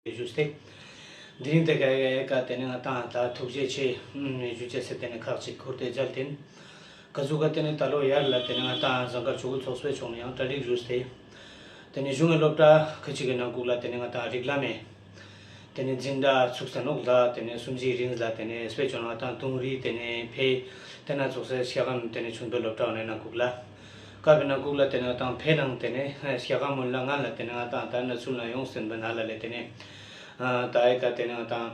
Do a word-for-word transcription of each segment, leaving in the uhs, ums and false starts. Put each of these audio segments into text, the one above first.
ཞུས་ཏེ། དེ་རིང་དེ་ག་ཡ་ཀ་དེ་ནས་ང་ཏང་ད་ཐུགས་རྗེ་ཆེ་ཞུ་ཅེས་ཟེར་དེ་ནས་ཁག་ཅིག་ཁུར་ཏེ་མཇལ་ཏེ། ག་ཟུག་ག་དེ་ནས་ད་ལོ་ཡར་ལ་དེ་ནས་ང་ཏང་ཟངས་དཀར་ཆོས་འཁོར་ཚོགས་པའི་ཕྱོགས་ནས་ཡང་གྲ་སྒྲིག་ཞུས་ཏེ། དེ་ནས་གཞུང་གི་སློབ་གྲྭ་ཁ་ཅིག་གི་ནང་ཁུལ་ལ་དེ་ནས་ང་ཏང་རིགས་ལམ་མེ། དེ་ནས་འཛིན་གྲྭ་ཚུགས་ས་ནོག་ལ་དེ་ནས་གསུམ་བཞིའི་རིང་ལ་དེ་ནས་དཔེ་ཆ་ནང་ང་ཏང་ཏུང་རི་དེ་ནས་ཕེ། དེ་ན་ཚོགས་ས་ཤ་གམ་དེ་ནས་ཆུན་པའི་སློབ་གྲྭ་ནས་ནང་ཁུལ་ལ། ཀ་བི་ན་ཀུག་ལ་དེ་ནས་ང་ཏང་ཕེ་ནང་དེ་ནས་ཤ་ག་མུན་ལ་ང་ལ་དེ་ནས་ང་ཏང་ད་ན་ཚུལ་ན་ཡོང་སེམས་པ་ན་ལ་ལས་དེ་ནས་ད་ཨེ་ཀ་དེ་ནས་ང་ཏང་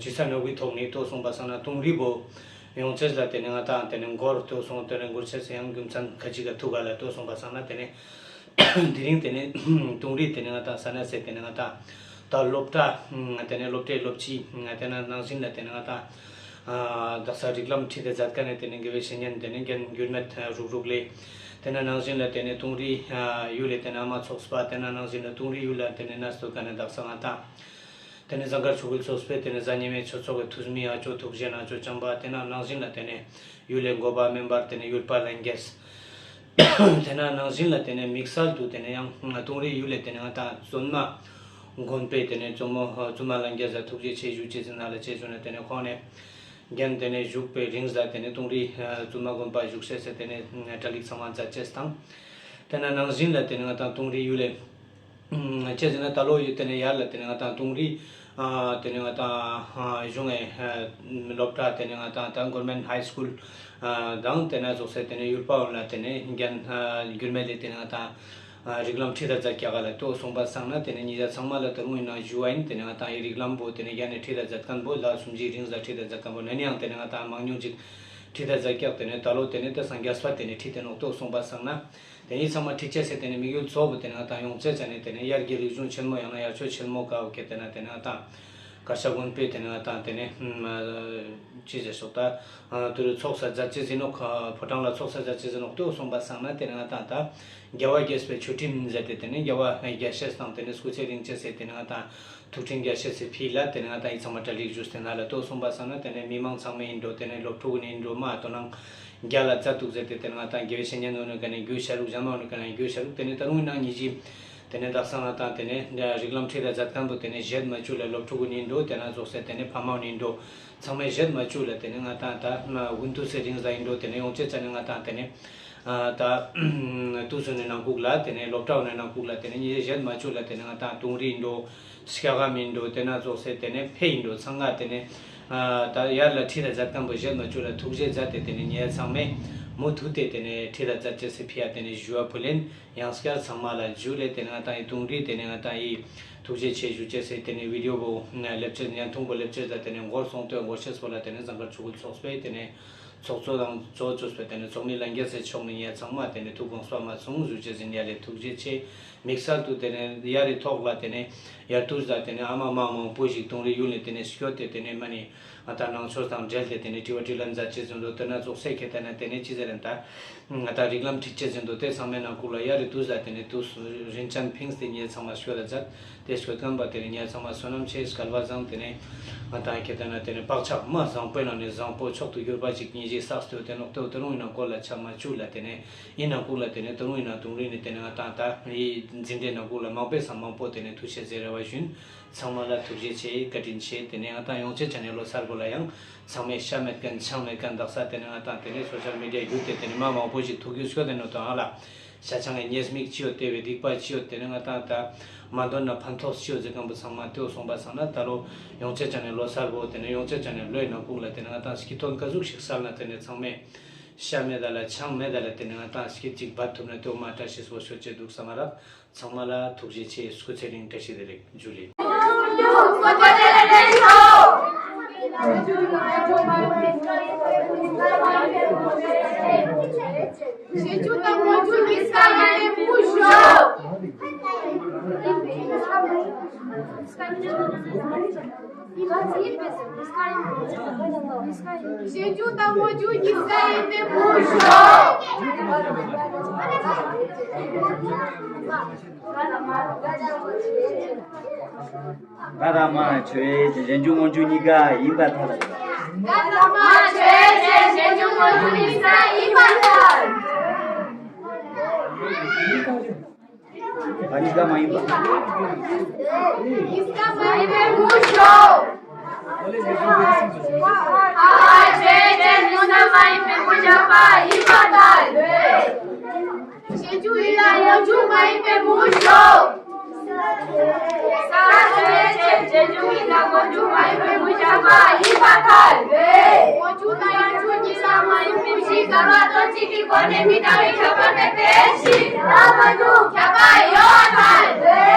ཇི་ས་ནོ་གི་ཐོག་ནས་ཏོ་སོང་པ་སང་ན་ཏུང་རི་བོ་ཡོང་ཚེས་ལ་དེ་ནས་ང་ཏང་དེ་ནས་འགོར་ཏོ་སོང་དེ་ནས་འགོར་ཚེས་ཡང་རྒྱུ་མཚན་ཁ་ཅིག་ག་ཐུག་ག་ལ་ཏོ་སོང་པ་སང་ན་དེ་ནས་དེ་རིང་དེ་ནས་ཏུང་རི་དེ་ནས་ང་ཏང་ས་ན་སེ་དེ་ནས་ང་ཏང་ད་སློབ་གྲྭ་དེ་ནས་སློབ་གྲྭའི་སློབ་སྤྱི་དེ་ནས་ནང་བཞིན་ལ་དེ་ནས་ང་ཏང་ཨ་དག་ས་རིགས་ལམ་ཁྲིད་དེ་མཛད་མཁན་ནས་དེ་ནས་དགེ་བའི་བཤེས་གཉེན་དེ་ནས་རྒན་འགྱུར་མེད་རུག་རུག་ལས། དེ་ནས་ནང་བཞིན་ལ་དེ་ནས་ཏུང་རི་ཡུལ་ལས་དེ་ནས་ཨ་མ་ཚོགས་པ་དེ་ནས་ནང་བཞིན་ལ་ཏུང་རི་ཡུལ་ལ་དེ་ནས་ན་སྟོད་མཁན་ནས་དག་ས་ང་ཏང་། དེ་ནས་ཟངས་དཀར་ཆོས་འཁོར་ཚོགས་པའི་དེ་ནས་གཟའ་ཉི་མའི་ཆོས་ཚོགས་ཀྱི་ཐུགས་མི་ཨ་ཅོ་ཐུགས་རྗེ་ན་ཅོ་ཅམ་པ་དེ་ནས་ནང་བཞིན་ལ་དེ་ནས་ཡུལ་ལས་འགོ་པ་སྨན་པར་དེ་ནས་ཡུལ་པ་ལྷན་རྒྱས། དེ་ནས་ནང་བཞིན་ལ་དེ་ནས་དམིགས་བསལ་དུ་དེ་ནས་ཡང་ཏུང་རི་ཡུལ་ལས་དེ་ནས་ང་ཏང་བཙུན་མ་དགོན་པའི་དེ་ནས་བཙུན་མོ་བཙུན་མ་ལྷན་རྒྱས་ལ་ཐུགས་རྗེ་ཆེ་ཞུ་ཅེས་ཟིན་ན་ལ་ཆེ་ཞུ་ན་དེ་ནས་ཁོང་ནས། རྒན་དེ་ནས་བཞུགས་པའི་རིང་ལ་དེ་ནས་ཏུང་རི་བཙུན་མ་དགོན་པ་བཞུགས་སའི་སེ་དེ་ནས་གྲ་སྒྲིག་ཚང་མ་མཛད་ཅེས་དང་། དེ་ནས་ནང་བཞིན་ལ་དེ་ནས་ང་ཏང་ཏུང་རི་ཡུལ་ལས་ཅེས་ཟེར་ན་ད་ལོ་ཡུལ་དེ་ནས་ཡར་ལ་དེ་ནས་ང་ཏང་ཏུང་རི་དེ་ནས་ང་ཏང་གཞུང་ངི་སློབ་གྲྭ་དེ་ནས་ང་ཏང་ད་གོར་མེན་ཧའི་སྐུལ་དང་དེ་ནས་རྫོགས་སའི་དེ་ནས་ཡུལ་པ་འོ་ལ་དེ་ནས་རྒན་འགྱུར་མེད་ལས་དེ་ནས་ང་ཏང་། རིགས་ལམ་ཁྲིད་དང་མཛད་རྒྱ་ག་ལ་ལྟོས་སོང་པ་སང་ན་དེ་ནས་ཉིད་ཚང་མ་ལ་ད་རུང་ཡིན་ན་ཞུ་བ་ཡིན། དེ་ནས་ང་ཏང་ཡི་རིགས་ལམ་པོ་དེ་ནས་ཡ་ནས་ཁྲིད་དང་མཛད་མཁན་པོ་ལ་གསུམ་བཞིའི་རིང་ལ་ཁྲིད་དང་མཛད་མཁན་པོ་ན་ནི་ཡང་དེ་ནས་ང་ཏང་མང་ཉུང་ཅིག་ཁྲིད་དང་མཛད་རྒྱ་དེ་ནས་ད་ལོ་དེ་ནས་དེ་སང་རྒྱ་སྤ་དེ་ནས་ཁྲིད་དེ་ནོག་ལྟོས་སོང་པ་སང་ན་དེ་ནས་ཚང་མ་ཁྲིད་ཅེས་སེ་དེ་ནས་དམིགས་ཡུལ་གཙོ་བོ་དེ་ནས་ང་ཏང་ཡོང་ཚེ་ཙ་ནས་དེ་ནས་ཡར་གྱི་རིག་གཞུང་ཆེན་མོ་ཡང་ན་ཡར་ཆོས་ཆེན་མོ་ཀའོ་ཀེ་དེ་ན་དེ་ནས་ང་ཏང་། གར་ཞ་དགོན་པའི་དེ་ནས་ང་ཏང་དེ་ནས་ཅི་ཟེར་སོག་ད་དུ་རུ་ཚོགས་ས་མཛད་ཅེས་ཟིན་ནོག་ཕོ་བྲང་ལ་ཚོགས་ས་མཛད་ཅེས་ཟིན་ནོག་ལྟོས་སོང་པ་སང་ན་དེ་ནས་ང་ཏང་ད་རྒྱལ་བ་དགྱེས་པའི་མཆོད་སྤྲིན་མཛད་དེ་དེ་ནས་རྒྱལ་བ་དགྱེས་ཤེས་དང་དེ་ནས་སྐུ་ཚེ་རིང་ཅེས་ཟེར་དེ་ནས་ང་ཏང་ཐུགས་རྟེན་དགྱེས་ཤེས་སི་ཕི་ལ་དེ་ནས་ང་ཏང་ཡིད་ཚང་མ་གྲ་སྒྲིག་ཞུས་ཏེ་ན་ལ་ལྟོས་སོང་པ་སང་ན་དེ་ནས་མི་མང་ཚང་མས་ཡིན་འགྲོ་དེ་ནས་སློབ་ཕྲུག་ནས་ཡིན་འགྲོ་མ་ཨ་དོ་ནང་རྒྱ་ལ་མཛད་འདུག་ཟེར་ཏེ་དེ་ནས་ང་ཏང་དགེ་བའི་བཤེས་གཉེན་ནོ་ནོ་ག་ནས་རྒྱུ་ཤ་རུག་ཞན་མ་ནོ་ག་ནས་རྒྱུ་ཤ་རུག་དེ་ནས་ད་རུང་ཡིན་ན་ཉི་ཅི། དེ་ནས་དག་ས་ང་ཏང་དེ་ནས་རིགས་ལམ་ཁྲིད་དང་མཛད་མཁན་པོ་དེ་ནས་བཞེད་མ་བཅུག་ལ་སློབ་ཕྲུག་གུན་ཡིན་འགྲོ་དེ་ན་རྫོགས་སེ་དེ་ནས་ཕ་མ་ཡིན་འགྲོ་ཚང་མས་བཞེད་མ་བཅུག་ལ་དེ་ནས་ང་ཏང་ད་དགུན་དུས་སེ་རིང་ཟ་ཡིན་འགྲོ་དེ་ནས་ཡོང་ཅེས་ཙ་ནས་ང་ཏང་དེ་ནས་ད་དུས་སུ་ནས་ནང་ཁུག་ལ་དེ་ནས་སློབ་གྲྭ་ནས་ནང་ཁུག་ལ་དེ་ནས་ཉིད་བཞེད་མ་བཅུག་ལ་དེ་ནས་ང་ཏང་ཏུང་རི་ཡིན་འགྲོ་ཤ་ག་མིན་འགྲོ་དེ་ན་རྫོགས་སེ་དེ་ནས་ཕེ་ཡིན་འགྲོ་ཚང་ང་དེ་ནས་ད་ཡར་ལ་ཁྲིད་དང་མཛད་མཁན་པོ་བཞེད་མ་བཅུག་ལ་ཐུགས་རྗེ་མཛད་དེ་དེ་ནས་ཉེ་ཚང་མས་མུ་མཐུད་དེ་དེ་ནས་ཁྲིད་དང་མཛད་ཅེས་སི་ཕི་ཡ་དེ་ནས་ཞུ་བ་ཕུལ་ལེན། ཡང་སྐྱར་ཚང་མ་ལ་ཇུ་ལེ་དེ་ནས་ང་ཏང་ཡི་ཏུང་རི་དེ་ནས་ང་ཏང་ཡི་ཐུགས་རྗེ་ཆེ་ཞུ་ཅེས་སེ་དེ་ནས་བི་ཌི་ཡོ་བོ་ལེབ་ཅེས་ཉན་ཐུང་བོ་ལེབ་ཅེས་ད་དེ་ནས་འགོར་སོང་སྟོད་འགོར་ཤེས་པོ་ལ་དེ་ནས་ཟངས་དཀར་ཆོས་འཁོར་ཚོགས་པའི་དེ་ནས་ཚོགས་གཙོ་དང་གཙོ་གཙོས་པའི་དེ་ནས་ཚོགས་མི་ལྷན་རྒྱས་སེ་ཕྱོགས་ནས་ངས་ཚང་མ་དེ་ནས་ཐུགས་དགོངས་སྤར་མ་ཚོམས་ཞུ་ཅེས་ཟིན་ཡ་ལེ་ཐུགས་རྗེ་ཆེ། དམིགས་བསལ་དུ་དེ་ནས་ཡ་རི་ཐོག་ལ་དེ་ནས་ཡར་དུས་ད་དེ་ནས་ཨ་མ་མ་མང་པོ་ཞིག་ཏུང་རི་ཡུལ་ནས་དེ་ནས་སྐྱོད་དེ་དེ་ནས་མ་ནི། ང་ཏང་ནང་ཆོས་དང་འབྲེལ་ཏེ་དེ་ནས་དྲི་བ་དྲིས་ལན་མཛད་ཅེས་ཟིན་འདུག་དེ་ན་རྫོགས་སེ་ཁེ་ཏེ་ན་དེ་ནས་ཅི་ཟེར་རན་ད། ང་ཏང་རིགས་ལམ་ཁྲིད་ཅེས་ཟིན་འདུག་དེ་ཚང་མའི་ནང་ཁུག་ལ་ཡ་རི་དུས་ལ་དེ་ནས་དུས་རིན་ཅན་ཕིངས་ཏེ་ངས་ཚང་མ་ཤོད་ལ་མཛད་དེ་ཤོད་མཁན་པ་དེ་ནས་ངས་ཚང་མ་བསོད་ནམས་ཆེ་སྐལ་བ་བཟང་དེ་ནས་ང་ཏང་ཁེ་ཏེ་ན་དེ་ནས་བག་ཆགས་མ་བཟང་པོའི་ནང་ནས་བཟང་པོ་མཆོག་ཏུ་གྱུར་པ་ཞིག་ཉིད་ཀྱིས་བསགས་ཏེ་དེ་ནོག་ཏེ་དེ་རུང་ཡིན་ན་སྐོར་ལ་ཆ་མ་བཅུག་ལ་དེ་ནས་ཡིན་ན་ཁུག་ལ་དེ་ནས་དེ་རུང་ཡིན་ན་དུང་རི་ནས་དེ་ནས་ང་ཏང་ད་ཡི་འཛིན་གྲྭའི་ནང་ཁུག་ལ་མང་པོའི་སང་མང་པོ་དེ་ནས་ཐུགས་རྗེ་ཆེ་ཟེར་རེ་བ་ཞུ། ཚང་མ་ལ་ཐུགས་རྗེ་ཆེ་བཀའ་དྲིན་ཆེ། དེ་ནས་ང་ཏང་ཡོང་ཆེ་ཆ་ནས་ལོ་གསར་པོ་ལ་ཡང་ཚང་མས་ཤ་མེད་མཁན་ཆང་མེད་མཁན་དག་ས་དེ་ནས་ང་ཏང་དེ་ནས་སོ་ཤལ་མི་ཌི་ཡ་བརྒྱུད་དེ་དེ་ནས་མ་མང་པོ་ཞིག་ཐུག་རྒྱུ་ཤོད་དེ་ནོ་དང་ཨ་ལ་ཤ་ཆང་གི་ཉེས་དམིགས་ཅི་ཡོད་དེ་བའི་སྡིག་པ་ཅི་ཡོད་དེ་ནས་ང་ཏང་ད་མ་འདོན་ན་ཕན་ཐོགས་ཅི་ཡོད་ཟེར་མཁན་པོ་ཚང་མ་ལྟོས་སོང་པ་སང་ན་ད་ལོ་ཡོང་ཆེ་ཆ་ནས་ལོ་གསར་པོ་དེ་ནས་ཡོང་ཆེ་ཆ་ནས་ལོའི་ནང་ཁུག་ལ་དེ་ནས་ང་ཏང་སྐྱིད་དོན་ཀ་ཟུག་ཞིག་སལ་ན་དེ་ནས་ཚང་མས་ཤ་མེད་ད་ལ་ཆང་མེད་ད་ལ་དེ་ནས་ང་ཏང་སྐྱིད་ཅིག་འབད་ཐུབ་ན་ལྟོས་མ་བཀྲ་ཤིས་པོ་ཤོད་ཅེས་འདུག་ས་མ་རག་ཚང་མ་ལ་ཐུགས་རྗེ་ཆེ། སྐུ་ཚེ་རིང་བཀྲ་ཤིས་བདེ་ལེགས། ཇུ་ལེ། ད་ད་མ་ཆོས་ཅན་གཞན་འབྱུང་མངོན་འབྱུང་གཉིས་ཀ་ཡིན་པར་ཐལ། ད་ད་མ་ཆོས་ཅན་གཞན་འབྱུང་མངོན་འབྱུང་གཉིས་ཀ་ཡིན་པར་ཐལ། གཉིས་ཀ་མ་ཡིན་པ། གཉིས་ཀ་མ་ཡིན་པའི་དངོས་གཞི། ཨ་ཧ་ཆོས་ཅན། གཉིས་ཀ་མ་ཡིན་པའི་དངོས་གཞི་ཡིན་པར་ཐལ། ཞེས་བརྗོད་ཡིན་ལ་སྔོན་འཇུག་མ་ཡིན་པའི་དངོས་གཞི། ས་ཆོས་ཅན། རྗེས་འཇུག་ཡིན་ལ་སྔོན་འཇུག་མ་ཡིན་པའི་དངོས་གཞི་ཡིན་པར་ཐལ། སྔོན་འཇུག་དང་ཡང་འཇུག་གཉིས་ལ་མ་ཡིན་པའི་གཞི་འགལ་བ་དོན་གཅིག་གི་སྒོ་ནས་མི་འདྲ་བའི་ཁྱད་པར་མེད་པའི་ཕྱིར། ལ་མ་འཇུག་ཁྱད་པར་ཡོད་པར་ཐལ།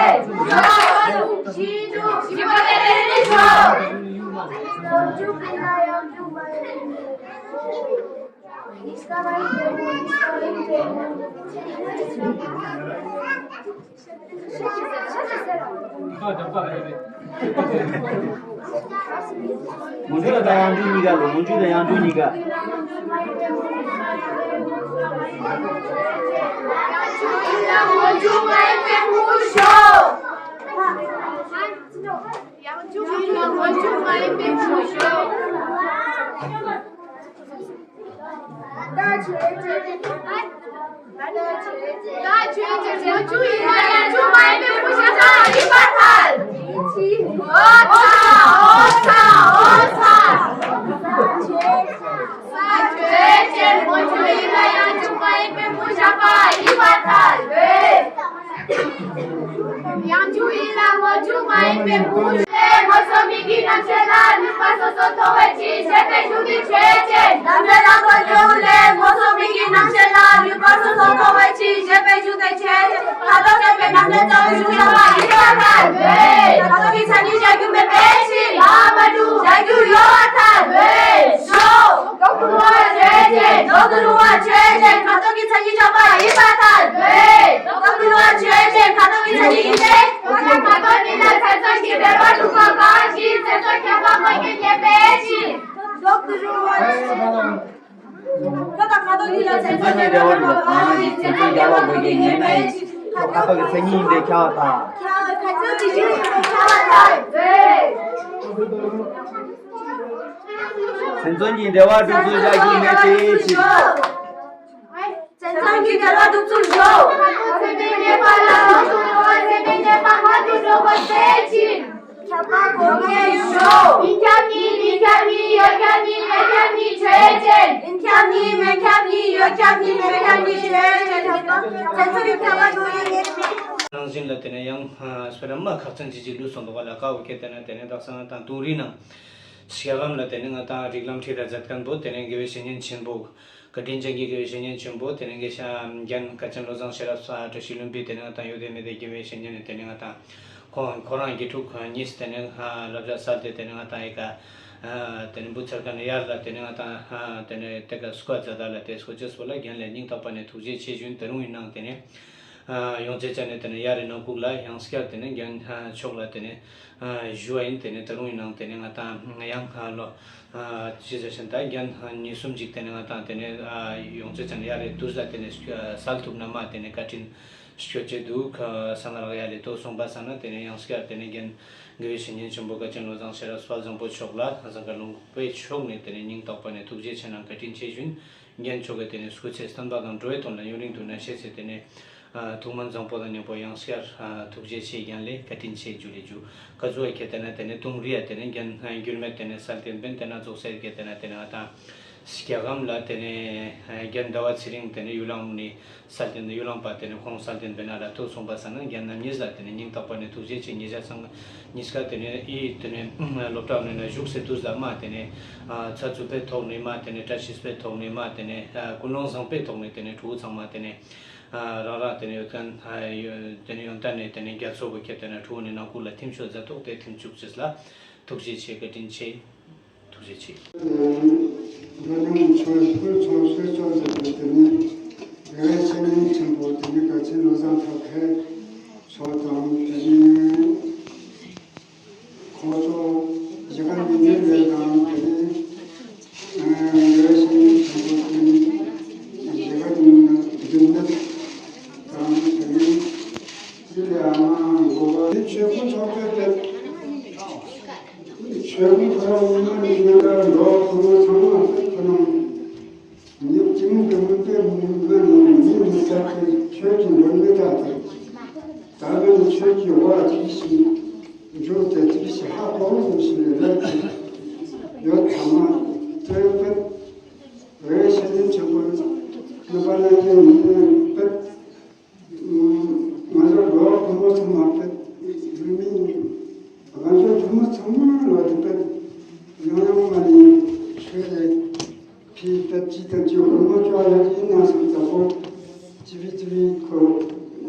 ཡོད་པར་ཐལ། གཞི་འཇུག་གཞི་པ་དེ་ལས་ནི་ཆོག་སྔོན་འཇུག་དང་ཡང་འཇུག་གཉིས་ཀ་ལ། སྔོན་འཇུག་དང་ཡང་འཇུག་གཉིས་ཀ། ཡང་འཇུག་ཡིན་ལ་སྔོན་འཇུག་མ་ཡིན་པའི་དངོས་གཞི། ད་ཆོས་ཅན། ད་ཆོས་ཅན། སྔོན་འཇུག་ཡིན་ལ་ཡང་འཇུག་མ་ཡིན་པའི་དངོས་གཞི་ཡིན་པར་ཐལ། འོ་ཐལ། འོ་ཐལ། འོ་ཐལ། ད་ཆོས་ཅན། སྔོན་འཇུག་ཡིན་ལ་ཡང་འཇུག་མ་ཡིན་པའི་དངོས་གཞི་ཡིན་པར་ཐལ། ཡང་འཇུག་ཡིན་ལ་སྔོན་འཇུག་མ་ཡིན་པའི་དངོས་གཞི། ལས་མངོན་སུམ་མིང་གི་རྣམ་བཤད་ལ་ནུས་པ་སོ་སོར་མཐོང་བའི་ཕྱིར་ཞེས་པའི་གཞུང་འདི་ཆོས་ཅན། རྣམ་བཤད་ལ་སྔོན་འཇུག་ལས་མངོན་སུམ་མིང་གི་རྣམ་བཤད་ལ་ནུས་པ་སོ་སོར་མཐོང་བའི་ཕྱིར་ཞེས་པའི་གཞུང་དེ་ཆོས་ཅན། ཁ་དོག་ཅན་པའི་རྣམ་བཤད་གཙོ་བོའི་གཞུང་ཡིན་པར་ཐལ། ཁ་དོག་གི་མཚན་ཉིད་བཞག་རྒྱུ་མེད་པའི་ཕྱིར། ལ་མ་འཇུག་བཞག་རྒྱུ་ཡོད་པར་ཐལ། ཞོག །ལྡོག་ཏུ་རུང་བ་ཆོས་ཅན། ལྡོག་ཏུ་རུང་བ་ཆོས་ཅན། ཁ་དོག་གི་མཚན་ཉིད་བཞག་པ་ཡིན་པར་ཐལ། ལྡོག་ཏུ་རུང་བ་ཆོས་ཅན། ཁ་དོག་གི་མཚན་ཉིད་ཡིན་ཏེ། ཁ་དོག་གཉིས་ལ་སེམས་ཙམ་གྱི་འབྲེལ་བ་གྲུབ་པ་གང་ཞིག་སེམས་ཙམ་ཁྱད་པར་མ་སྐྱེས་ཉན་པའི་ཕྱིར། ལྡོག་ཏུ་རུང་བ། ཁ་དོག་ཁ་དོག་གཉིས་ལ་སེམས་ཙམ་གྱི་འབྲེལ་བ་གྲུབ་པ་གང་ཞིག་སེམས་ཙམ་ཁྱད་པར་མ་སྐྱེས་ཉན་པའི་ཕྱིར། ཁ་དོག་གི་མཚན་ཉིད་ཡིན་ཏེ་ཁྱབ་པར་ཐལ། ཁྱབ་པ་ཁ་ཅིག་ཅིག་ཡིན་ཏེ་ཁྱབ་པར་ཐལ། སེམས་ཙམ་གྱི་འབྲེལ་བ་གྲུབ་ཚུལ་བཞག་རྒྱུ་མེད་དེ་ཕྱིར། སེམས་ཙམ་གྱི་འབྲེལ་བ་གྲུབ་ཚུལ་ཞོག །ཁ་དོག་མཚན་མེད་ཉན་པ་ལ་ལྡོག་ཏུ་རུང་བ་མཚན་མེད་ཉན་པ་ངོ་དེ་འགྲོ་དགོས་པའི་ཕྱིར། ཁྱབ་པ་གོ་ངེས་ཞོག །ཡིན་ཁྱབ་གཉིས། མིན་ཁྱབ་གཉིས། ཡོད་ཁྱབ་གཉིས། མེད་ཁྱབ་གཉིས། ཆོས་ཅན། ཡིན་ཁྱབ་གཉིས། མིན་ཁྱབ་གཉིས། ཡོད་ཁྱབ་གཉིས། མེད་ཁྱབ་གཉིས། ཆོས་ཅན། ཁྱབ་པ་སེམས་ཙམ་གྱི་ཁྱབ་པ་གོ་ངེས་ཉན་པའི། ནང་བཞིན་ལ་དེ་ནས་ཡང་སྤེ་ར་མ་ཁག་ཅན་ཅིག་ཅིག་ལུས་སོང་འདུག་ག་ལ། ཀ་བོ་ཁྱེད་དེ་ན་དེ་ནས་དག་ས་ང་དང་ཏུང་རི་ནང་། སྐྱ་སྒམ་ལ་དེ་ནས་ང་དང་རིགས་ལམ་ཁྲིད་ལ་མཛད་མཁན་པོ་དེ་ནས་དགེ་བའི་བཤེས་གཉེན་ཆེན་པོ། བཀའ་དྲིན་ཅན་གྱི་དགེ་བའི་བཤེས་གཉེན་ཆེན་པོ་དེ་ནས་དགེ་བཤེས་རྒན་དཀའ་ཆེན་བློ་བཟང་ཤེས་རབ་བཀྲ་ཤིས་ལྷུན་པོ་དེ་ནས་ང་དང་ཡོད་དེ་མེད་དེ་དགེ་བའི་བཤེས་གཉེན་ནས་དེ་ནས་ང་དང་ཁོང་ཁོ་རང་དགེ་ཕྲུག་གཉིས་དེ་ནས་བསླབ་བྱ་སྩལ་ཏེ་དེ་ནས་ང་དང་ཨེ་ཀ་དེ་ནས་འབུ་ཚར་ག་ནས་ཡར་ལ་དེ་ནས་ང་དང་དེ་ནས་དེ་ཀ་སྐོར་མཛད་ད་ལ་དེ་སྐོར་ཅེས་པོ་ལ་རྒན་ལ་སྙིང་ཐག་པ་ནས་ཐུགས་རྗེ་ཆེ་ཞུ་ཡིན། ད་རུང་ཡིན་ནའང་དེ་ནས་ཡོངས་རྫོགས་ཅན་ནས་དེ་ནས་ཡར་རི་ནང་ཁུག་ལ་ཡང་སྐྱར་དེ་ནས་རྒན་མཆོག་ལ་དེ་ནས། ཨ་ཞུ་བ་ཡིན། དེ་ནས་ད་རུང་ཡིན་ནའང་དེ་ནས་ང་དང་ཡང་ལོ་ཅི་ཟེར་ཞིན་ད་རྒན་ཉིས་གསུམ་ཅིག་དེ་ནས་ང་དང་དེ་ནས་ཡོངས་རྫོགས་ཅན་ཡར་རི་དུས་ལ་དེ་ནས་སལ་ཐུབ་ན་མ་དེ་ནས་བཀའ་དྲིན་ཞུ་ཆེད་འདུག །ས་ང་རག་ཡར་རི་དུ་སོང་པ་ས་ན་དེ་ནས་ཡང་སྐྱར་དེ་ནས་རྒན་དགེ་བའི་བཤེས་གཉེན་ཆེན་པོ་དཀའ་ཆེན་བློ་བཟང་ཤེས་རབ་དཔལ་བཟང་པོ་མཆོག་ལ་ཟངས་དཀར་ལུང་པའི་ཕྱོགས་ནས་དེ་ནས་སྙིང་ཐག་པ་ནས་ཐུགས་རྗེ་ཆེ་གནང་བཀའ་དྲིན་ཆེ་ཞུ་ཡིན། རྒན་མཆོག་གིས་དེ་ནས་སྐུ་ཚེ་བརྟན་པ་དང་འགྲོ་བའི་དོན་ལ་ཡུན་རིང་དུ་གནས་ཤེས་ཚེ་དེ་ནས། ཐུགས་སྨོན་བཟང་པོ་དང་མཉམ་པོ་ཡང་སྐྱར་ཐུགས་རྗེ་ཆེ། རྒན་ལ་བཀའ་དྲིན་ཆེ་ཞུ་ལེ་ཞུ། ཀ་ཙུག་ཁྱེད་དེ་ན་དེ་ནས་ཏུང་རི་ཡ་དེ་ནས་རྒན་འགྱུར་མེད་དེ་ནས་སལ་ཏེ་འབེན་དེ་ན་རྫོགས་སེ་ཁྱེད་དེ་ན་དེ་ནས་ང་དང་སྐྱ་སྒམ་ལ་དེ་ནས་རྒན་ཟླ་བ་ཚེ་རིང་དེ་ནས་ཡུལ་ལམ་ནས་སལ་ཏེ་ཡུལ་ལམ་པ་དེ་ནས་ཁོང་སལ་ཏེ་འབེན་ན་ལ་ཐུག་སོང་པ་ས་ན་རྒན་རྣམ་གཉིས་ལ་དེ་ནས་སྙིང་ཐག་པ་ནས་ཐུགས་རྗེ་ཆེ། ཉེ་ཆར་སང་ཉིས་ཀ་དེ་ནས་ཨི་དེ་ནས་སློབ་གྲྭ་ནས་ན་བཞུགས་སེ་དུས་ལ་མ་དེ་ནས་ཚ་ཚུབ་པའི་ཐོག་ནས་མ་དེ་ནས་བཀྲ་ཤིས་པའི་ཐོག་ནས་མ་དེ་ནས་ཀུན་སློང་བཟང་པོའི་ཐོག་ནས་དེ་ནས་ཕྲུ་གུ་ཚང་མ་དེ་ནས། རང་རང་དེ་ནས་ཡོད་མཁན་དེ་ནས་ཡོན་ཏན་ནས་དེ་ནས་རྒྱ་མཚོ་བོད་ཁྱེད་དེ་ནས་ཕྲུ་གུ་ནས་ནང་ཁུལ་ལ་ཐིམ་ཤོག་མཛད་ཐོག་དེ་ཐིམ་བཅུག་ཅེས་ལ་ཐུགས་རྗེ་ཆེ། བཀའ་དྲིན་ཆེ། ཐུགས་རྗེ་ཆེ། འགྲོ་ལུགས་ཆོས་སྐུ་ཚོགས་ཆོས་ཕྱོགས་མཛད་པའི་དེ་ནས་དགེ་བའི་བཤེས་གཉེན་ཆེན་པོ་དེ་ནས་དཀའ་ཆེན་བློ་བཟང་ཐབས་མཁས་མཆོག་དང་དེ་ནས། ཁོ་ཚོ་གཞིས་ཀ་རྙིང་མའི་ལས་དང་དེ་ནས་ཡོད་ཞིང་ཆེན་པོ་དེ་ནས་གཞིས་ཀ་རྙིང་མ་འདུས་ནད་དང་དེ་ནས་ཅི་ལས་ཨ་མ་འགོ་བ་དེ་ཆོས་སྐུ་ཚོགས་པའི་དེ་ཆོས་སྐུ་ཁོ་རང་མ་ནས་ཉེ་ར་འགྲོ་ཁོ་ཚང་མ་ཁོ་རང་ཉིད་ཀྱི་མུ་གེ་མུ་གེ་མུ་གེ་མི་མི་ཚ་གི་ཆོས་ཀྱི་འགྲོ་མི་ད་དེ། ཆོས་ཀྱི་འོག་ཅིག་ཞིག་འཇུག་སྟེ་ཅིག་ཞིག་ཧ་གོ་བ་ཞིག་ལས་ཡོད་ཐ་མ་སྟོན་ཕུད་རེ་ཤེས་ལྡན་ཆེན་པོ་ནུས་པ་གནང་མཁན་ཕུད། ང་ཚོ་འགྲོ་བ་ཕོ་མོ་ཚང་མ་ཕུད། ཡུལ་མི་རང་ཚོ་ཕོ་མོ་ཚང་མ་ལ་དེ་ཕུད། ཡང་ཡང་མ་ནས་ཆོས་ལས། ཕི་ཏ་ཅི་ཏ་ཅི་ཧོར་མོ་ཅོ་ཡ་ཡིན་ན་སམ་ཙ་པོ། ཅི་བི་ཅི་བི་ཁོ་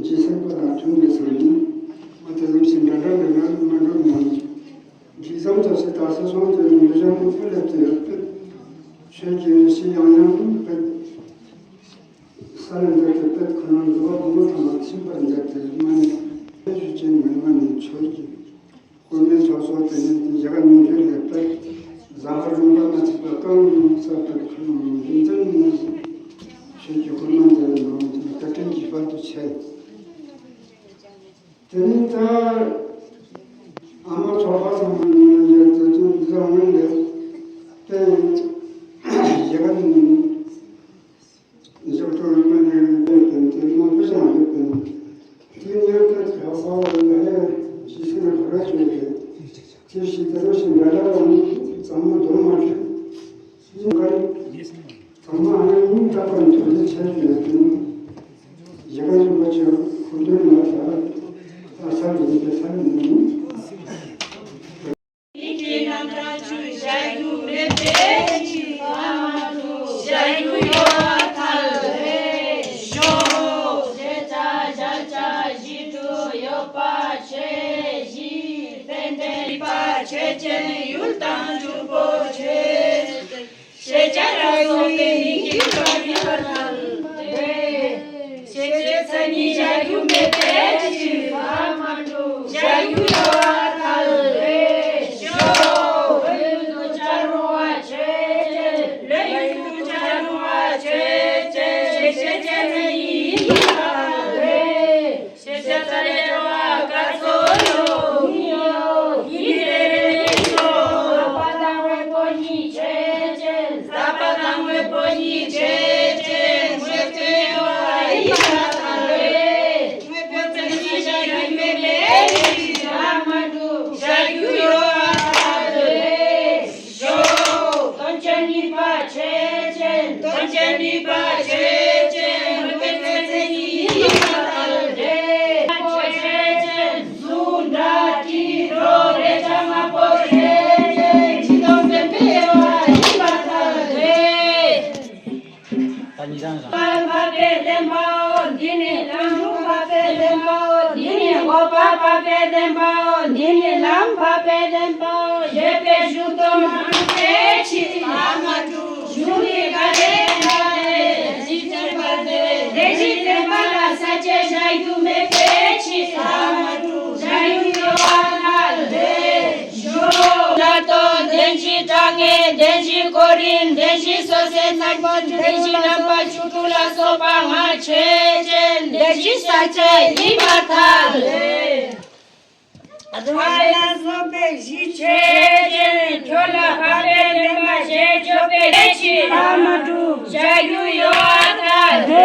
ཇི་སེམས་པ་དང་མཐུན་པའི་སེམས་ཡིན། མ་དེ་ཙམ་ཞིག་འདྲ་འདྲ་འདྲ་འདྲ་མ་འགྲོ་མྱོང་། འདི་ཙམ་ཙམ་ཞིག་ད་ས་སོང་དེ་ནི་མི་ཤ་མོ་ཕུ་ལེབ་ཏེ་ཡོད་པས། ཆོས་ཀྱི་རི་ཤི་ཡང་ཡང་པས། ས་ལ་འདེབས་ཏེ་པས་ཁོ་རང་འགྲོ་བ་ཕོ་མོ་ཚང་མ་ཚིམ་པར་མཛད་དེ་མ་ནི་ཆོས་ཀྱི་མི་མ་ནི་ཆོས་ཀྱི། དཀོན་མེད་ཚོགས་གཙོ་དེ་ནི་འདི་ཞག་ཉིན་རྒྱུན་ལས་པར་གཟའ་ཧར་ལུང་པ་མ་ཚིག་པ་གང་རུང་ས་པར་ཁུར་ནང་རྒྱུན་ཙམ་ནས་ཆོས་ཀྱི་དཀོན་མ་མཛད་ནང་དུ་བཀའ་དྲིན་གྱི་དཔལ་དུ་ཆེ། དེ་ནས་ད་ཨ་མ་ཚོགས་པ་ཚང་མ་ནང་ཡོད་དེ་ཚོ་འདི་ལ་སྔོན་ལས་པས་ཞག་ཉིན། འཇོག་ཏུ་རིམ་པ་ནས་རིམ་པས་བསྟན་ཏེ་མང་པོ་ཞིག་ཡོད་པས། དེ་ཉེར་ཐོན་ག་ས་བ་ལ་ཡང་ཇི་སྲིད་ན་ག་ར་བྱུང་སྟེ། དེ་བཞིན་དེ་རུ་ཞིང་འགྲོ་ལ་རང་ཚང་མ་འདོམ་མ་བྱུང་། ཡིན་ག་རེ། ཚང་མ་ཨ་ནི་སྙིང་ཐག་པ་ནས་ཐུགས་རྗེ་ཆེ་ཞུ་ཡ་དེ་ནི། རྒྱལ་བ་རིན་པོ་ཆེ་སྐུ་མདུན་ལ་ད་ད་ས་རུ་ཡིན་པའི་ས་རུ་ཡིན། མིག་གི་རྣམ་གྲངས་བཅུ་བཞག་རྒྱུ་མེད་པའི་ཕྱིར། བཞག་རྒྱུ་ཡོད་པར་ཐལ་ཏེ་ཞོག །ཤེས་བྱ་བཞག་བྱ་བཞི་དྲུག་ཡོད་པ་ཆོས་བཞི། དཔེ་འདྲའི་པ་ཆོས་ཅན་ཡུལ་དང་འཇུག་པོ་ཆོས། ཤེས་བྱ་ལ་སོགས་པའི་མིང་གི་བར་ཡོད་པར་ཐལ་ཏེ། ཤེས་བྱའི་མཚན་ཉིད་བཞག་རྒྱུ་མེད་པའི་ཕྱིར། བཞག་རྒྱུ་ཡོད་པར་ཐལ་ཏེ་ཞོག །བློ་ཡུལ་དུ་བྱ་རུང་བ་ཆོས་ཅན། བློ་ཡུལ་དུ་བྱ་རུང་བ་ཆོས་ཅན། ཤེས་བྱའི་མཚན་ཉིད་ཡིན་པར་ཐལ་ཏེ། ཤེས་བྱ་ལྟར་བྱ་བ་སྐབས་སུ་ཡོད། ཡིན་ཡོད། ཡིན་ཏེ་རེ་རེ་ཡིན་ནོ། ཟག་པ་དང་འོད་པོ་གཉིས་ཆོས་ཅན། ཟག་པ་དང་འོད་པོ་གཉིས་ཆོས་ཅན། དངོས་པོའི་ཡོད་པ་ཡིན་པར་ཐལ་ཏེ། དངོས་པོའི་མཚན་ཉིད་བཞག་རྒྱུ་མེད་པའི་ཕྱིར། བཞག་མ་འགྲུབ། བཞག་རྒྱུ་ཡོད་པར་ཐལ་ཏེ། ཞོག །དོན་སྤྱི་གཉིས་པ་ཆོས་ཅན། དོན་སྤྱི་གཉིས་པ་ཆོས་ཅན། དངོས་པོའི་མཚན་ཉིད་ཡིན་པར་ཐལ་ཏེ། པོ་ཆོས་ཅན། གཟུགས་སྒྲ་དྲི་རོ་རེག་བྱ་ལྔ་པོ་ཆོས་ཅན། སྤྱི་དང་བདེན་པའི་དབྱེ་བ་ཡིན་པར་ཐལ་ཏེ། ད་ཉིན་རང་རང་། འཕགས་པའི་བདེན་པའོ། འདི་ནི་རང་བྱུང་འཕགས་པའི་བདེན་པའོ། འདི་ནི་འོག་པ་འཕགས་པའི་བདེན་པའོ། འདི་ནི་ལམ་འཕགས་པའི་བདེན་པའོ། ཞེས་པའི་གཞུང་དུ་མ་འགྲོ་བའི་ཕྱིར། གཞུང་ནི་ག་རེ་ཡིན་པ་རེད། བདེན་བཞི་བདེན་པ་ལ་ས་བཅད་བཞག་རྒྱུ་མེད་པའི་ཕྱིར། བཞག་རྒྱུ་ཡོད་པར་ཐལ་ཏེ་ཞོག །ལ་ལྟོ་བདེན་བཞི་དྲང་ངེས་བདེན་བཞི་གོ་རིམ་བདེན་བཞི་སོ་སོའི་ཚང་པོ་བདེན་བཞི་རྣམ་པ་བཅུ་དྲུག་ལ་སོགས་པ་ལྔ་ཆོས་ཅན། བདེན་བཞི་ས་བཅད་ཡིན་པར་ཐལ་ཏེ། ལ་སོགས་པའི་བཞི་ཆོས་ཅན། ཁྱོད་ལ་འཕགས་པའི་བདེན་པ་ཞེས་བརྗོད་པའི་ཕྱིར། ལ་མ་གྲུབ། བཞག་རྒྱུ་ཡོད་པར་ཐལ་ཏེ།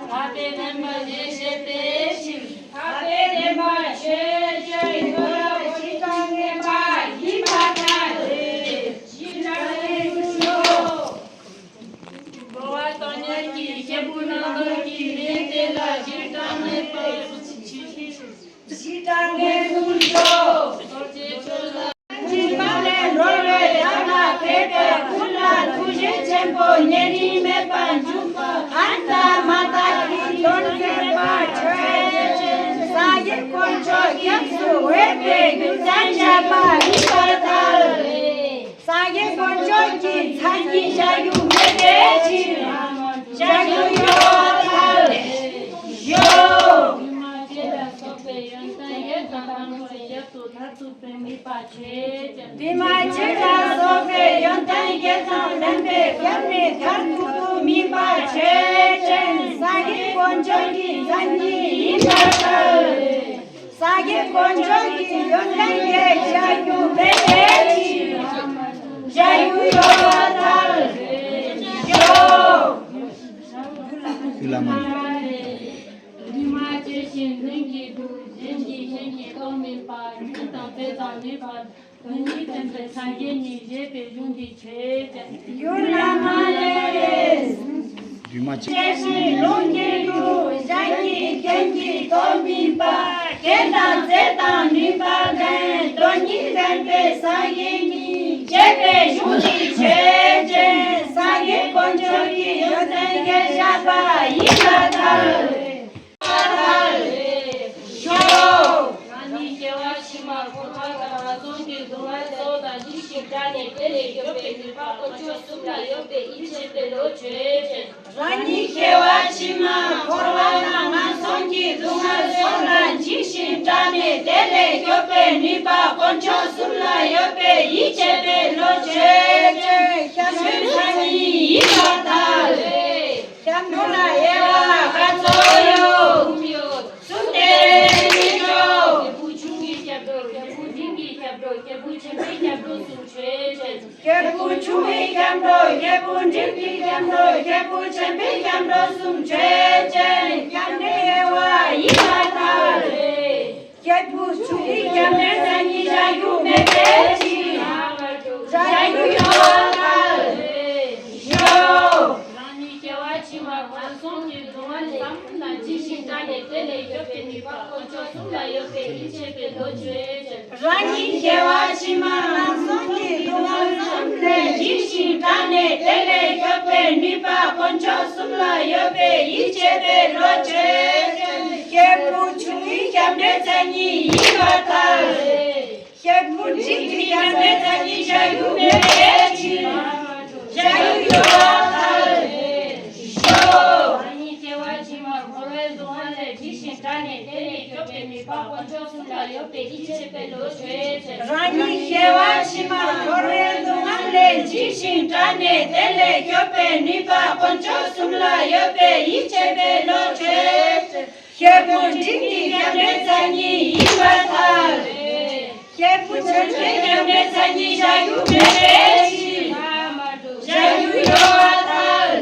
འཕགས་པའི་བདེན་པ་ཞེས་བཤད་པའི་ཕྱིར། འཕགས་པའི་བདེན་པ་ཆོས་ཅན། ཁྱོད་ལ་གོ་ཆོད་དང་ངེས་པ་ཡིན་པར་ཐལ་ཏེ། བཞི་དྲང་ངེས་ཀུན་སྦྱོར། འགྲོ་བ་སྟོང་ཉིད་ཀྱི་སྐྱེས་བུ་རྣམ་པར་གྱུར་པའི་དེ་ལ་བཞི་དྲང་ངེས་པའི་ཕྱིར། བཞི་དྲང་ངེས་ཀུན་སྦྱོར། སྦྱིན་པ་ལས་གྲོལ་བའི་བདག་ལ་ཕེབས་པའི་ཀུན་ལ་ཐུགས་རྗེ་ཆེན་པོ་བརྙན་རིས་མེད་པར་འཇུག་པ་ཨ་ནི་མ་ཏ་གི་དོན་མཛད་པ་ཆོས་ཅན། ས་དགེ་དཀོན་མཆོག་སྐྱབས་སུ་འོས་པའི་རྒྱུ་མཚན་བཞག་པ་ཡིན་པར་ཐལ། ས་དགེ་དཀོན་མཆོག་གི་མཚན་ཉིད་བཞག་རྒྱུ་མེད་པའི་ཕྱིར། བཞག་རྒྱུ་ཡོད་པར་ཐལ། ཞོག །དྲི་མ་བཅུ་ལ་སོགས་པའི་ཡོན་ཏན་བརྒྱད་དང་ལྡན་པའི་སྐྱབས་ནི་མཐར་ཐུག་ཏུ་སྨིན་པ་ཆོས་ཅན། ས་དགེ་དཀོན་མཆོག་གི་མཚན་ཉིད་ཡིན་པར་ཐལ། ས་དགེ་དཀོན་མཆོག་གི་ཡོན་ཏན་བརྒྱད་བཞག་རྒྱུ་མེད་པའི་ཕྱིར། བཞག་རྒྱུ་ཡོད་པར་ཐལ། ཞོག །ཡུལ་ལ་མ་ནི། དྲི་མ་བཅད་ཅིང་ལྷུན་གྱིས་གྲུབ། དོན་མིན་པ། རྒྱུ་དང་རྫས་དང་ནུས་པ། དོན་གཉིས་ལྡན་པའི་སངས་རྒྱས་ཉིད་ཞེས་པའི་གཞུང་འདི་བྱས་ཏེ། རྒྱུད་བླ་མ་ལས། འདུས་མ་བྱས། ཀྱེ་ཞེས་ལུང་གིས་ལུགས་གཞན་གྱི་རྐྱེན་གྱིས་དོན་མིན་པ། རྒྱུ་དང་རྫས་དང་ནུས་པ་ལྡན། དོན་གཉིས་ལྡན་པའི་སངས་རྒྱས་ཉིད་ཞེས་པའི་གཞུང་འདི་བྱས་ཏེ། སངས་རྒྱས་དཀོན་མཆོག་གི་ཡོན་ཏན་བརྒྱད་བཤད་པ་ཡིན་པར་ཐལ། ཐལ། ཞོག་རང་ཉིད་སྐྱེ་བ་ཕྱི་མ་འཁོར་བ་དང་ངན་སོང་གི་སྡུག་བསྔལ་སོགས་དང་འཇིགས་ཤིང་སྐྲག་ནས་དེ་ལས་སྐྱོབ་པའི་ནུས་པ་དཀོན་མཆོག་གསུམ་ལ་ཡོད་པའི་ཡིད་ཆེས་པའི་བློ་ཆོས་ཅན། རང་ཉིད་སྐྱེ་བ་ཕྱི་མ་འཁོར་བ་དང་ངན་སོང་གི་སྡུག་བསྔལ་སོགས་ལ་འཇིགས་ཤིང་སྐྲག་ནས་དེ་ལས་སྐྱོབ་པའི་ནུས་པ་དཀོན་མཆོག་གསུམ་ལ་ཡོད་པའི་ཡིད་ཆེས་པའི་བློ་ཆོས་ཅན། སྐྱབས་འགྲོའི་མཚན་ཉིད་ཡིན་པར་ཐལ། སྐྱབས་འགྲོ་ལ་དབྱེ་བ་ག་ཚོད་ཡོད། གསུམ་ཡོད། གསུམ་དེ་ནི་ཆོས། སྐྱེས་བུ་ཆུང་ངུའི་སྐྱབས་འགྲོ། སྐྱེས་བུ་འབྲིང་གི་སྐྱབས་འགྲོ། སྐྱེས་བུ་ཆེན་པོའི་སྐྱབས་འགྲོ་གསུམ་ཆོས་ཅན། སྐྱེས་བུ་ཆུང་ངུའི་སྐྱབས་འགྲོ། སྐྱེས་བུ་འབྲིང་གི་སྐྱབས་འགྲོ། སྐྱེས་བུ་ཆེན་པོའི་སྐྱབས་འགྲོ་གསུམ་ཆོས་ཅན། སྐྱབས་འགྲོའི་དབྱེ་བ་ཡིན་པར་ཐལ། སྐྱེས་བུ་ཆུང་ངུའི་སྐྱབས་འགྲོའི་མཚན་ཉིད་བཞག་རྒྱུ་མེད་པའི་ཕྱིར། བཞག་རྒྱུ་ཡོད་པར་ཐལ། ཞོག་རང་ཉིད་སྐྱེ་བ་ཕྱི་མ་ངན་སོང་གི་སྡུག་བསྔལ་ལས་ལམ་ལ་འཇིགས་ཤིང་སྐྲག་ནས་དེ་ལས་སྐྱོབ་པའི་ནུས་པ་དཀོན་མཆོག་གསུམ་ལ་ཡོད་པའི་ཡིད་ཆེས་པའི་བློ་ཆོས་ཅན། རང་ཉིད་སྐྱེ་བ་ཕྱི་མ་ངན་སོང་གི་སྡུག་བསྔལ་ལམ་ལས་འཇིགས་ཤིང་སྐྲག་ནས་དེ་ལས་སྐྱོབ་པའི་ནུས་པ་དཀོན་མཆོག་གསུམ་ལ་ཡོད་པའི་ཡིད་ཆེས་པའི་བློ་ཆོས་ཅན། སྐྱེས་བུ་ཆུང་ངུའི་སྐྱབས་འགྲོའི་མཚན་ཉིད་ཡིན་པར་ཐལ། སྐྱེས་བུ་འབྲིང་གི་སྐྱབས་འགྲོའི་མཚན་ཉིད་བཞག་རྒྱུ་མེད་པའི་ཕྱིར། བཞག་རྒྱུ་ཡོད་པར་ཐལ། ཞོག་རང་ཉིད་སྐྱེ་བ་ཕྱི་མ་འཁོར་བའི་སྡུག་བསྔལ་ལས་འཇིགས་ཤིང་སྐྲག་ནས་དེ་ལས་སྐྱོབ་པའི་ནུས་པ་དཀོན་མཆོག་གསུམ་ལ་ཡོད་པའི་ཡིད་ཆེས་པའི་བློ་ཆོས་ཅན། རང་ཉིད་སྐྱེ་བ་ཕྱི་མ་འཁོར་བའི་སྡུག་བསྔལ་ལས་འཇིགས་ཤིང་སྐྲག་ནས་དེ་ལས་སྐྱོབ་པའི་ནུས་པ་དཀོན་མཆོག་གསུམ་ལ་ཡོད་པའི་ཡིད་ཆེས་པའི་བློ་ཆོས་ཅན། སྐྱེས་བུ་འབྲིང་གི་སྐྱབས་འགྲོའི་མཚན་ཉིད་ཡིན་པར་ཐལ། སྐྱེས་བུ་ཆེན་པོའི་སྐྱབས་འགྲོའི་མཚན་ཉིད་བཞག་རྒྱུ་མེད་པའི་ཕྱིར། བཞག་རྒྱུ་ཡོད་པར་ཐལ།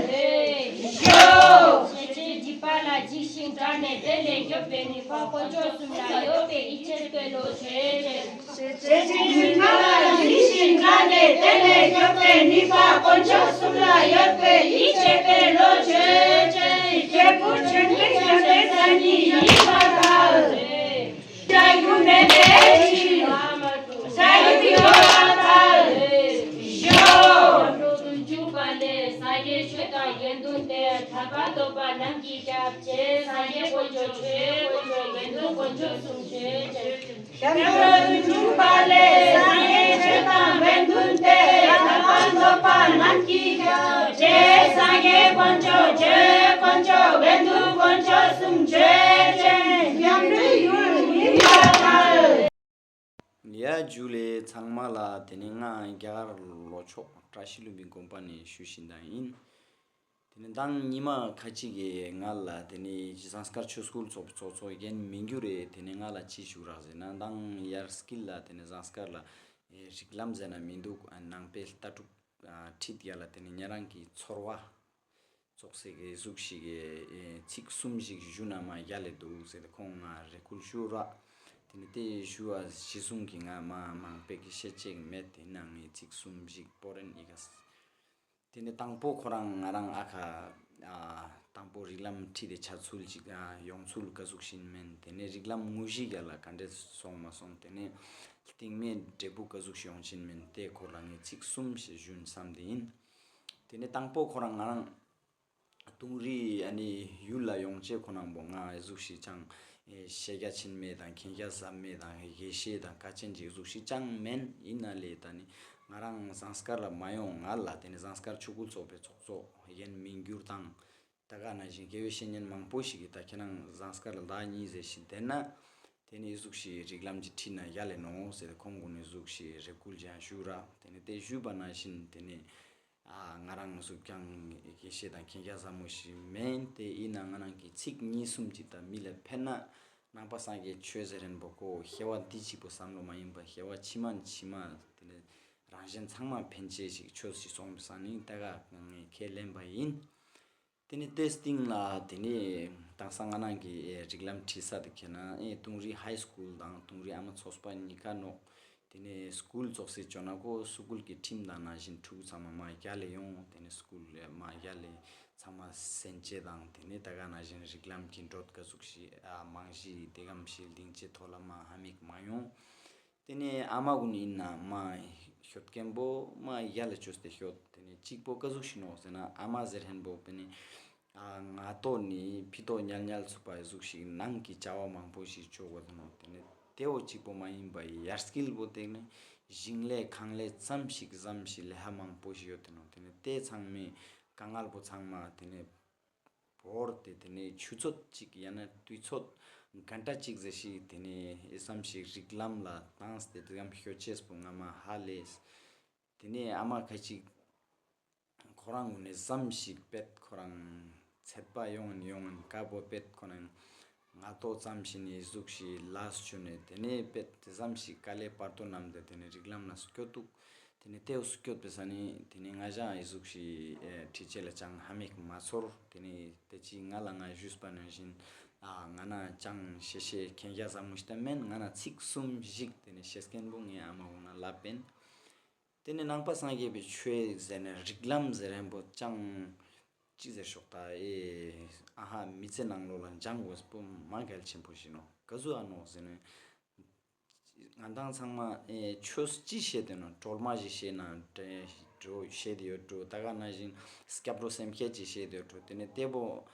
ཞོག་ཤེས་བྱའི་སྒྲིབ་པ་ལ་འཇིགས་ཤིང་སྐྲག་ནས་དེ་ལས་སྐྱོབ་པའི་ནུས་པ་དཀོན་མཆོག་གསུམ་ལ་ཡོད་པའི་ཡིད་ཆེས་པའི་བློ་ཆོས་ཅན། ཤེས་བྱའི་སྒྲིབ་པ་ལ་འཇིགས་ཤིང་སྐྲག་ནས་དེ་ལས་སྐྱོབ་པའི་ནུས་པ་དཀོན་མཆོག་གསུམ་ལ་ཡོད་པའི་ཡིད་ཆེས་པའི་བློ་ཆོས་ཅན། སྐྱེས་བུ་ཆེན་པོའི་སྐྱབས་འགྲོའི་མཚན་ཉིད་ཡིན་པར་ཐལ། བཞག་རྒྱུ་མེད་པའི་ཕྱིར། བཞག་རྒྱུ་ཡོད་པར་ཐལ། ཞོག་སྐྱབས་འགྲོ་བདུན་ཅུ་པ་ལས། སངས་རྒྱས་ཆོས་དང་དགེ་འདུན་ཏེ། ཐར་པ་ཐོབ་པ་རྣམས་ཀྱི་སྐྱབས། ཅེས་སངས་རྒྱས་དཀོན་མཆོག་ཆོས་དཀོན་མཆོག་དགེ་འདུན་དཀོན་མཆོག་གསུམ་ཆོས་ཅན། སྐྱབས་འགྲོ་བདུན་ཅུ་པ་ལས། སངས་རྒྱས་ཆོས་དང་དགེ་འདུན་ཏེ། ཐར་པ་ཐོབ་པ་རྣམས་ཀྱི་སྐྱབས། ཅེས་སངས་རྒྱས་དཀོན་མཆོག་ཆོས་དཀོན་མཆོག་དགེ་འདུན་དཀོན་མཆོག་གསུམ་ཆོས་ཅན། སྐྱབས་འགྲོའི་ཡུལ་ཡིན་པར་ཐལ། ཡ་ཇུ་ལེ་ཚང་མ་ལ། དེ་ནས་ང་རྒྱ་གར་ལྷོ་ཕྱོགས་བཀྲ་ཤིས་ལྷུན་པོའི་དགོན་པ་ནས་ཞུ་བཞིན་དང་ཡིན། དེ་ནས་མདང་ཉི་མ་ཁ་ཅིག་གིས་ང་ལ་དེ་ནས་ཟངས་དཀར་ཆོས་སྐུལ་ཚོགས་པའི་ཚོགས་གཙོ་རྒན་མི་འགྱུར་རེད། དེ་ནས་ང་ལ་ཅི་ཞུ་རག་ཟེར་ན། མདང་ཡར་དཀྱིལ་ལ་དེ་ནས་ཟངས་དཀར་ལ་རིགས་ལམ་ཟེར་ན་མི་འདུག་ནང་པའི་ལྟ་གྲུབ་ཁྲིད་ཡ་ལ་དེ་ནས་ཉེ་རང་གི་ཚོར་བ་ཙོགས་ཟེར་གི་གཟུགས་ཤིག་གི་ཚིག་གསུམ་ཞིག་ཞུ་ན་མ་ཡག་ལེ་འདུག་ཟེར་ཏེ་ཁོང་ང་རེ་སྐུལ་ཞུ་ར། དེ་ནས་དེ་ཞུ་བ་གཞི་བཟུང་གི་ང་མ་མང་པོ་གི་བཤད་ཅེས་མེད། དེ་ནང་ངས་ཚིག་གསུམ་ཞིག་པོ་རན་ཨི་ག་དེ་ནས་དང་པོ་ཁོ་རང་ང་རང་ཨ་ཁ་ཨ་དང་པོ་རིགས་ལམ་ཁྲིད་དེ་ཆ་ཚུལ་ཅིག་ཨ་ཡོང་ཚུལ་ག་ཟུག་ཤིན་མིན། དེ་ནས་རིགས་ལམ་དངོས་གཞི་ཡ་ལ་ག་འདྲས་སོང་མ་སོང་། དེ་ནས་རྟིང་མའི་འབྲས་བུ་ག་ཟུག་ཤིག་ཡོང་ཤིན་མིན། དེ་སྐོར་ལ་ངས་ཚིག་གསུམ་ཞིག་ཞུན་བསམ་དེ་ཡིན། དེ་ནས་དང་པོ་ཁོ་རང་ང་རང་ཏུང་རི་ཨ་ནི་ཡུལ་ལ་ཡོང་ཅེས་ཁོ་རང་པོ་ང་ཨེ་ཟུག་ཤིག་ཅང་ཨེ་ཤེས་རྒྱ་ཆེན་མེད་དང་མཁྱེན་རྒྱ་ཟབ་མེད་དང་དགེ་བཤེས་དང་དཀའ་ཆེན་ཅིག་ཟུག་ཤིག་ཅང་མེན། ཡིན་ན་ལས་ད་ནི་ང་རང་ཟངས་དཀར་ལ་མ་ཡོང་ང་ལ་དེ་ནི་ཟངས་དཀར་ཆོས་སྐུལ་ཚོགས་པའི་ཚོགས་གཙོ་རྒན་མི་འགྱུར་དང་། ད་ག་ནང་བཞིན་དགེ་བའི་བཤེས་གཉེན་མང་པོ་ཞིག་གིས་ད་ཁྱེད་རང་ཟངས་དཀར་ལ་ཟླ་གཉིས་ཟེར་ཞིག་བསྡད་ན། དེ་ནི་ཨེ་ཟུག་ཤིག་རིགས་ལམ་ཅིག་ཁྲིད་ན་ཡག་ལེ་ནོ་ཟེར་ཏེ་ཁོང་གུན་ནི་ཟུག་ཤིག་རེ་སྐུལ་ཅང་ཞུ་ར། དེ་ནི་དེ་ཞུས་པ་ནང་བཞིན་དེ་ནི་ཨ་ང་རང་ཟུག་ཀྱང་དགེ་བཤེས་དང་མཁྱེན་རྒྱ་ཟབ་མོ་ཞིག་མེན། དེ་ཡིན་ན་ང་རང་གི་ཚིག་གཉིས་གསུམ་ཅིག་ད་མི་ལ་ཕན་ན། ནང་པ་སངས་རྒྱས་ཆོས་ཟེར་རན་པོ་ཁོ་ཤེས་བ་འདི་གཅིག་པོ་བསམ་བློ་མ་ཡིན་པ་ཤེས་བ་ཕྱི་མ་ཕྱི་མ་དེ་ནི་རང་གཞན་ཚང་མ་ཕན་ཆེ་ཞིག་ཆོས་ཤིག་སོང་བསམ་ནི་ད་ག་ངས་ཁས་ལེན་པ་ཡིན། དེ་ནི་དེ་སྟེང་ལ་དེ་ནི་ དེང་སང་ང་རང་གི་ཨེ་རིགས་ལམ་ཁྲིད་ས་དེ་ཁེ་ན་ཨེ་ཏུང་རི་ཧའི་སི་ཀུལ་དང་ཏུང་རི་ཨ་མ་ཚོགས་པ་གཉིས་ཀ་ནོག། དེ་ནས་སི་ཀུལ་ཚོགས་སེ་བྱོན་ན་ཁོ་སི་ཀུལ་གྱི་ཁྲིམས་དང་ན་བཞིན་ཕྲུ་གུ་ཚང་མ་མ་རྒྱ་ལས་ཡོང་། དེ་ནས་སི་ཀུལ་ལས་མ་རྒྱ་ལས་ཚང་མ་སེམས་ཅན་དང་དེ་ནས་ད་ག་ན་བཞིན་རིགས་ལམ་གྱི་འགྲོ་ཀ་ཟུག་ཤིག་ཨ་མང་ཞིག་དེ་གམ་ཞིག་ལྡིང་ཅེ་ཐོག་ལ་མ་ཧ་མིག་མ་ཡོང་། དེ་ནས་ཨ་མ་ཀུན་ཡིན་ན་མ་ཤོད་མཁན་པོ་མ་ཡ་ལ་བཅོས་ཏེ་ཤོད། དེ་ནས་གཅིག་པོ་ཀ་ཟུག་ཤིག་ནོག་ཟེར་ན་ཨ་མ་ཟེར་ཧན་པོ་པེ་ནི་ཨ་ང་ཏོ་ནི་ཕི་ཏོ་ཉལ་ཉལ་ཚུགས་པ་ཟུག་ཤིག་ནང་གི་བྱ་བ་མང་པོ་ཞིག་བཅོ་དགོས་ནོག། དེ་ནས་དེ་བོ་གཅིག་པོ་མ་ཡིན་པ་ཡར་སྐྱིལ་པོ་དེ་ནི་ཞིང་ལས་ཁང་ལས་ཙམ་ཞིག་ཙམ་ཞིག་ལས་ཧ་མང་པོ་ཞིག་ཡོད་དེ་ནོག། དེ་ནས་དེ་ཚང་མའི་དཀའ་ངལ་པོ་ཚང་མ་དེ་ནས་བོར་ཏེ་དེ་ནས་ཆུ་ཚོད་གཅིག་ཡང་ན་དུས་ཚོད་གན་ཊ་གཅིག་ཟེར་ཞིག་དེ་ནས་ཨེ་ཙམ་ཞིག་རིགས་ལམ་ལ་བཏང་སྟེ་དེ་གམ་ཤོད་ཅེས་པོ་ང་མ་ཧ་ལས། དེ་ནས་ཨ་མ་ཁ་ཅིག་ཁོ་རང་ངོས་ནས་ཙམ་ཞིག་པེད་ཁོ་རང་ཚད་པ་ཡོང་ཡོང་དཀའ་པོ་པེད་ཁོ་རང་ང་ཏོ་ཙམ་ཞིག་ནས་ཟུག་ཞིག་ལས་བཅུ་ནས་དེ་ནས་པེད་དེ་ཙམ་ཞིག་དཀའ་ལས་བར་དོ་རྣམས་དེ་དེ་ནས་རིགས་ལམ་ལ་སྐྱོད་འདུག། དེ་ནས་ལྟེ་བ་སུ་སྐྱོད་པའི་ས་ནས་དེ་ནས་ང་ཞ་ཨི་ཟུག་ཤི་ཁྲི་ཆེ་ལ་ཅང་ཧ་མེག་མ་ཚོར། དེ་ནས་དེ་ཅི་ང་ལ་ང་ཞུས་པ་ནང་བཞིན་ཨ་ང་ན་ཅང་ཤེ་ཤེ་ཁེན་རྒྱ་ཟ་མུ་ཤི་ཏ་མེན། ང་ན་ཚིག་གསུམ་བཞིག་དེ་ནས་ཤེས་སྐན་པོ་ངའི་ཨ་མ་འོང་ན་ལབ་པེན། དེ་ནས་ནང་པ་སངས་རྒྱས་པའི་ཆོས་ཟེར་ནས་རིགས་ལམ་ཟེར་རན་པོ་ཅང་ཅི་ཟེར་ཤོག་ད་ཨེ་ཨ་ཧ་མི་ཚེ་ནང་ལོགས་ལ་འཇང་དགོས་པོ་མ་གལ་ཆེན་པོ་ཞིག་ནོ། ག་ཟུ་ཨ་ནོ་ཟེར་ནས། ང་དང་ཚང་མ་ཨེ་ཆོས་ཅི་བཤད་དེ་ན་གྲོལ་མ་ཞིག་བཤད་ན་འགྲོ་བཤད་དེ་ཡོད་འགྲོ། ད་ག་ནང་བཞིན་སྐྱབས་འགྲོ་སེམས་བསྐྱེད་ཅིག་བཤད་དེ་ཡོད་འགྲོ། དེ་ནས་ལྟེ་བོ་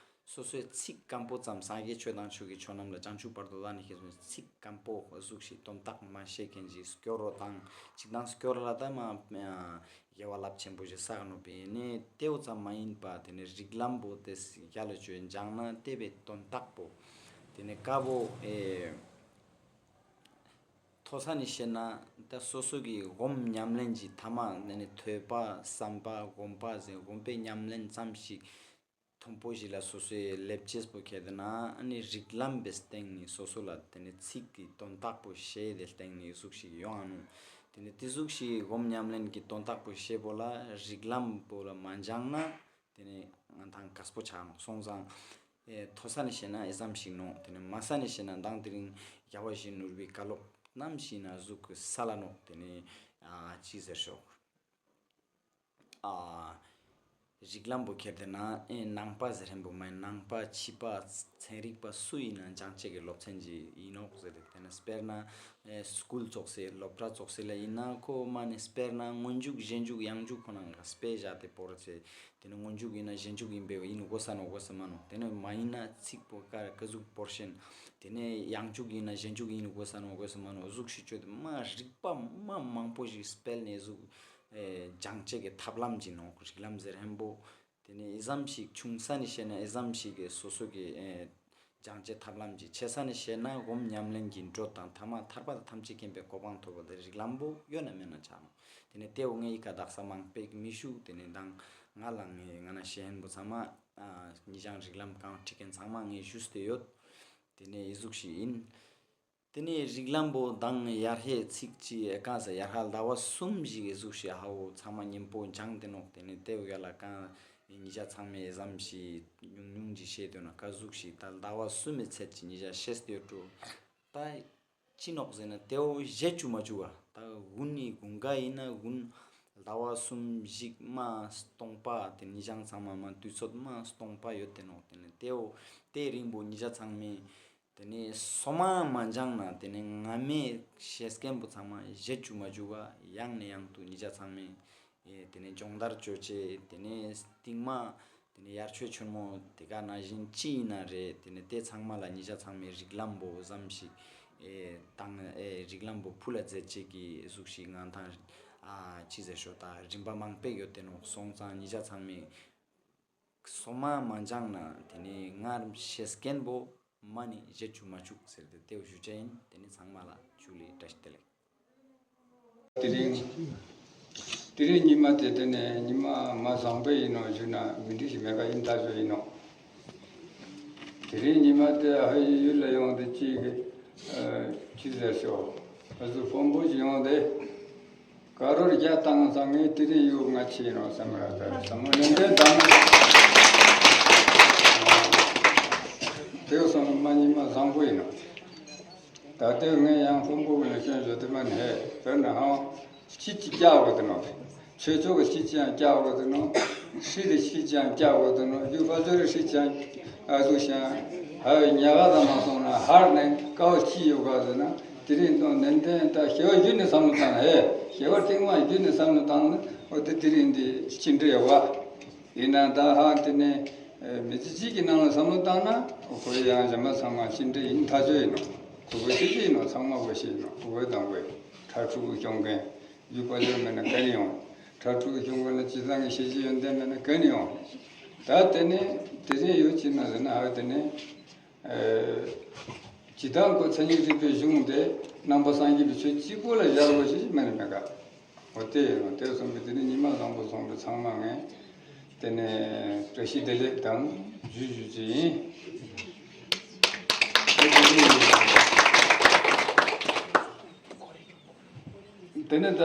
སོ་སོའི་ཚིག་སྐམ་པོ་ཙམ་སངས་རྒྱས་ཆོས་དང་ཆོས་ཀྱི་ཆོས་རྣམས་ལ་བྱང་ཆུབ་བར་དུ་བདག་ནི་ཤེས་སོ། ཚིག་སྐམ་པོ་གཟུགས་ཤིག་དོན་དག་མ་བཤད་མཁན་ཞིག་སྐྱོར་རོ་དང་ཅིག་དང་སྐྱོར་ལ་ད་མ་དགེ་བ་རླབས་ཆེན་པོ་ཞིག་བསགས་ནོ་པས་ནས་ལྟེ་བོ་ཙམ་མ་ཡིན་པ་དེ་ནས་རིགས་ལམ་པོ་དེ་ཡ་ལ་བཅོས་འཇང་ན་ལྟེ་བའི་དོན་དག་པོ་དེ་ནས་དཀར་པོ་ཨེ། མཐོ་ས་ནས་བཤད་ན་ད་སོ་སོ་གི་སྒོམ་ཉམས་ལེན་གྱི་ཐ་མ་ནས་ནི་ཐོས་པ་བསམ་པ་སྒོམ་པ་ཟེར་སྒོམ་པའི་ཉམས་ལེན་ཙམ་ཞིག་མཐོན་པོ་ཞིག་ལ་སོ་སོའི་ལེབ་ཅེས་པོ་ཁྱེར་ཏེ་ན་ཨ་ནི་རིགས་ལམ་པའི་སྟེང་ནས་སོ་སོ་ལ་དེ་ནི་ཚིག་གི་དོན་དག་པོ་ཤེས་དེ་སྟེང་ནས་གཟུགས་ཤིག་ཡོང་ཨ་ནུ། དེ་ནི་དེ་གཟུགས་ཤིག་སྒོམ་ཉམས་ལེན་གྱི་དོན་དག་པོ་ཤེས་པོ་ལ་རིགས་ལམ་པོ་ལ་མ་འཇང་ན། དེ་ནས་ང་དང་གས་པོ་ཆགས་ནོ་སོང་ཙང་། ཨེ་མཐོ་ས་ནས་བཤད་ན་ཨེ་ཙམ་ཞིག་ནོ། དེ་ནས་དམའ་ས་ནས་བཤད་ན་མདང་དེ་རིང་རྒྱལ་བ་ཡིད་བཞིན་ནོར་བུའི་བཀའ་སློབ་ནམ་ཞིག་ན་གཟུགས་ཀྱི་ས་ལ་ནོ། དེ་ནས་ཨ་ཅི་ཟེར་ཤོག་ཨ་རིགས་ལམ་པོ་ཁྱེར་ཏེ་ན་ཨེ་ནང་པ་ཟེར་ཧན་པོ་མ་ཡིན། ནང་པ་ཕྱི་པ་ཚན་རིག་པ་སུ་ཡིན་ན་སྦྱང་བྱེད་ཀྱི་སློབ་ཚན་ཅིག་ཡིན་ནོག་ཟེར་ཏེ། དེ་ནས་དཔེར་ན། ཨེ་སི་ཀུལ་ཙོགས་སེ་སློབ་གྲྭ་ཙོགས་སེ་ལ་ཡིན་ན་ཁོ་མ་ནི་དཔེར་ན་སྔོན་འཇུག་གཞན་འཇུག་ཡང་འཇུག་ཁོ་ན་ང་དཔེ་བཞག་སྟེ་བོར་ཚེ། དེ་ནི་སྔོན་འཇུག་ཡིན་ན་གཞན་འཇུག་ཡིན་པའི་ཡིན་དགོས་ས་ནོ་དགོས་ས་མ་ནོ། དེ་ནི་མ་ཡིན་ན་ཚིག་པོ་ཀ་ཀ་ཟུག་བོར་ཤེན། དེ་ནི་ཡང་འཇུག་ཡིན་ན་གཞན་འཇུག་ཡིན་དགོས་ས་ནོ་དགོས་ས་མ་ནོ་ཟུག་ཤི་ཆོད་དེ་མ་རིག་པ་མ་མང་པོ་ཞིག་སྤེལ་ནས་ཟུག་ཨེ་སྦྱང་བྱེད་ཀྱི་ཐབས་ལམ་གྱི་ནོ་རིགས་ལམ་ཟེར་ཧན་པོ། དེ་ནས་ཨེ་ཙམ་ཞིག་ཆུང་ས་ནས་བཤད་ན་ཨེ་ཙམ་ཞིག་གི་སོ་སོ་གི་ཨེ་སྦྱང་བྱའི་ཐབས་ལམ་གྱི་ཆེ་ས་ནས་བཤད་ན་སྒོམ་ཉམས་ལེན་གྱི་འགྲོ་དང་ཐ་མ་ཐར་པ་དང་ཐམས་ཅད་མཁྱེན་པའི་གོ་འཕང་ཐོབ་པ་དེ་རིགས་ལམ་པོ་ཡོད་ན་མེད་ན་ཆགས་ནོ། དེ་ནས་ལྟེ་བོ་ངའི་ཡི་ག་དག་ས་མང་པེག་མི་ཞུགས། དེ་ནས་མདང་ང་ལ་ངའི་ང་ན་ཤེས་ཧན་པོ་ཚང་མ་ཨ་ཉི་ཞང་རིགས་ལམ་གང་ཁྲིད་མཁན་ཚང་མ་ངས་ཞུས་ཏེ་ཡོད། དེ་ནས་ཨི་ཟུག་ཞིག་ཡིན། དེ་ནས་རིགས་ལམ་པོ་དང་ཡར་ཧེ་ཚིག་ཅི་གང་ཟེར་ཡར་ཧ་ཟླ་བ་གསུམ་ཞིག་གི་གཟུགས་ཤིག་ཧ་འོ་ཚང་མ་མཉམ་པོ་སྦྱང་དེ་ནོག། དེ་ནས་ལྟེ་བོ་ཡ་ལ་གང་ཉི་ཞ་ཚང་མའི་ཨེ་ཙམ་ཞིག་ཉུང་ཉུང་ཅིག་བཤད་དོན་ན་ཀ་གཟུགས་ཤིག་ད་ཟླ་བ་གསུམ་མི་ཚད་ཅིག་ཉི་ཞ་བཤད་དེ་ཡོད་འགྲོ། ད་ཅི་ནོག་ཟེར་ན་ལྟེ་བོ་བཞེས་བཅུག་མ་བཅུག་ག་ད་དགུན་ནི་དགུན་ཀ་ཡིན་ན་དགུན་ཟླ་བ་གསུམ་བཞི་མ་སྟོང་པ་དེ་ཉི་ཞ་ཚང་མ་མ་དུས་ཚོད་མ་སྟོང་པ་ཡོད་དེ་ནོག། དེ་ནས་ལྟེ་བོ་དེ་རིང་པོ་ཉི་ཞ་ཚང་མའི། དེ་ནས་སོ་མ་མ་འཇང་ན་དེ་ནས་ང་མའི་ཤེས་སྐན་པོ་ཚང་མ་བཞེས་བཅུག་མ་བཅུག་ག་ཡང་ནས་ཡང་དུ་ཉི་ཞ་ཚང་མའི་ཨེ་དེ་ནས་སྦྱོང་བརྡར་བཅོ་ཆེ་དེ་ནས་སྟིང་མ་དེ་ནས་ཡར་ཆོས་ཆུན་མོ་དེ་ག་ན་བཞིན་ཅི་ཡིན་ན་རེད། དེ་ནས་དེ་ཚང་མ་ལ་ཉི་ཞ་ཚང་མའི་རིགས་ལམ་པོ་ཙམ་ཞིག་ཨེ་དང་ཨེ་རིགས་ལམ་པོ་ཕུ་ལ་མཛད་ཅེས་ཀྱི་གཟུགས་ཤིག་ང་དང་ཨ་ཅི་ཟེར་ཤོག་ད་རིམ་པ་མང་པོ་ཡོད་དེ་ནོག། སོང་ཙང་ཉི་ཞ་ཚང་མའི། སོ་མ་མ་འཇང་ན་དེ་ནས་སྔར་ཤེས་སྐན་པོ་མ་ནི་བཞེས་བཅུག་མ་བཅུག་ཟེར་ཏེ་དེའུ་ཞུ་ཅན་ཡིན། དེ་ནི་ཚང་མ་ལ་ཇུ་ལེ་བཀྲ་ཤིས་བདེ་ལེགས། དེ་རིང་དེ་རིང་ཉི་མ་དེ་དེ་ནས་ཉི་མ་མ་བཟང་པོ་ཡིན་ནོ་ཞུ་ན་མི་འགྲིག་ཞིག་མེད་པ་ཡིན་ད་ཞུ་ཡིན་ནོ། དེ་རིང་ཉི་མ་དེ་ཨ་ཧའི་ཡུལ་ལ་ཡོང་དུ་ཅིག་གི་ཅི་ཟེར་ཤོག་ཨ་ཟུ་དཔོན་པོ་ཞིག་ཡོང་དེ། ཀ་རོར་རྒྱ་བཏང་ཙང་ངས་དེ་རིང་ཡོད་ང་ཆེ་ཡིན་རོགས་བསམ་ར་ད་བསམ་བློ་ནན་ཏན་བཏང་། ཉི་མ་བཟང་པོ་ཡིན་ནོ། ད་ལྟའི་ངས་ཡང་དཔོན་པོ་གི་ལ་སྐྱོན་བརྗོད་དུ་མ་ནི་ཧེ་དཔེར་ན་ཧང་ཕྱི་ཅི་སྐྱག་འོ་དུ་ནོ། ཆོས་ཕྱོགས་ཀྱི་ཕྱི་ཅི་ཡང་སྐྱག་འོ་དུ་ནོ། ཧྲི་དེ་ཕྱི་ཅི་ཡང་སྐྱག་འོ་དུ་ནོ། རྒྱུ་ཕ་ཚོ་རི་ཧྲི་ཅི་ཡང་ཨ་ཟུ་ཤང་ཧ་ཉ་ག་དང་མ་སོང་ན་ཧར་ནས་ཀའོ་ཅི་ཡོད་ག་ཟེར་ན། དེ་རིང་དང་ནན་ཏན་ད་ཞེ་བ་བརྒྱུད་ནས་བསམ་བློ་བཏང་ན་ཧེ། ཞེ་བ་ཐེངས་མ་བརྒྱུད་ནས་བསམ་བློ་བཏང་ན་འོ་དེ་དེ་རིང་འདི་ཅི་འདྲ་ཡོད་བ། ཡིན་ན་ད་ཧ་དེ་ནས་མི་ཚེ་གཅིག་གི་ནང་ལ་བསམ་བློ་བཏང་ན་ཁོ་ཡང་གཞན་པ་ཚང་མ་ཅི་འདྲ་ཡིན་ཐག་ཆོད་ཡིན་ནོ། ཁོ་བོ་ཤེས་ཀྱི་ཡིན་ནོ། ཚང་མ་བོ་ཤེས་ཡིན་ནོ། ཁོ་བོ་དང་བོས་ཁྲ་ཕྲུག་གི་སྐྱོང་མཁན་རྒྱུ་པ་ལོ་མེད་ན་ག་ནས་ཡོང་། ཁྲ་ཕྲུག་གི་སྐྱོང་མཁན་ལ་སྤྱི་བཏང་གི་ཤེས་བྱའི་ཡོན་ཏན་མེད་ན་ག་ནས་ཡོང་། ད་དེ་ནས་དེ་རིང་ཡོད་ཅི་ན་ཟེར་ན་ཧ་དེ་ནས། ཇི་ལྟར་ཁོ་མཚན་ཉིད་རིག་པའི་གཞུང་དེ་ནང་པ་སངས་རྒྱས་པའི་ཆོས་གཅིག་པོ་ལ་སྦྱར་བ་ཞིག་མེད་ན་མེད་ག། འོ་དེ་ཡིན་ནོ། དེ་སོང་པས་དེ་ནི་ཉི་མ་བཟང་པོ་སོང་པས་ཚང་མ་ངས་དེ་ནས་བཀྲ་ཤིས་བདེ་ལེགས་དང་ཇུ་ཇུ་ཅི་ཡིན། དེ་ནས་ད་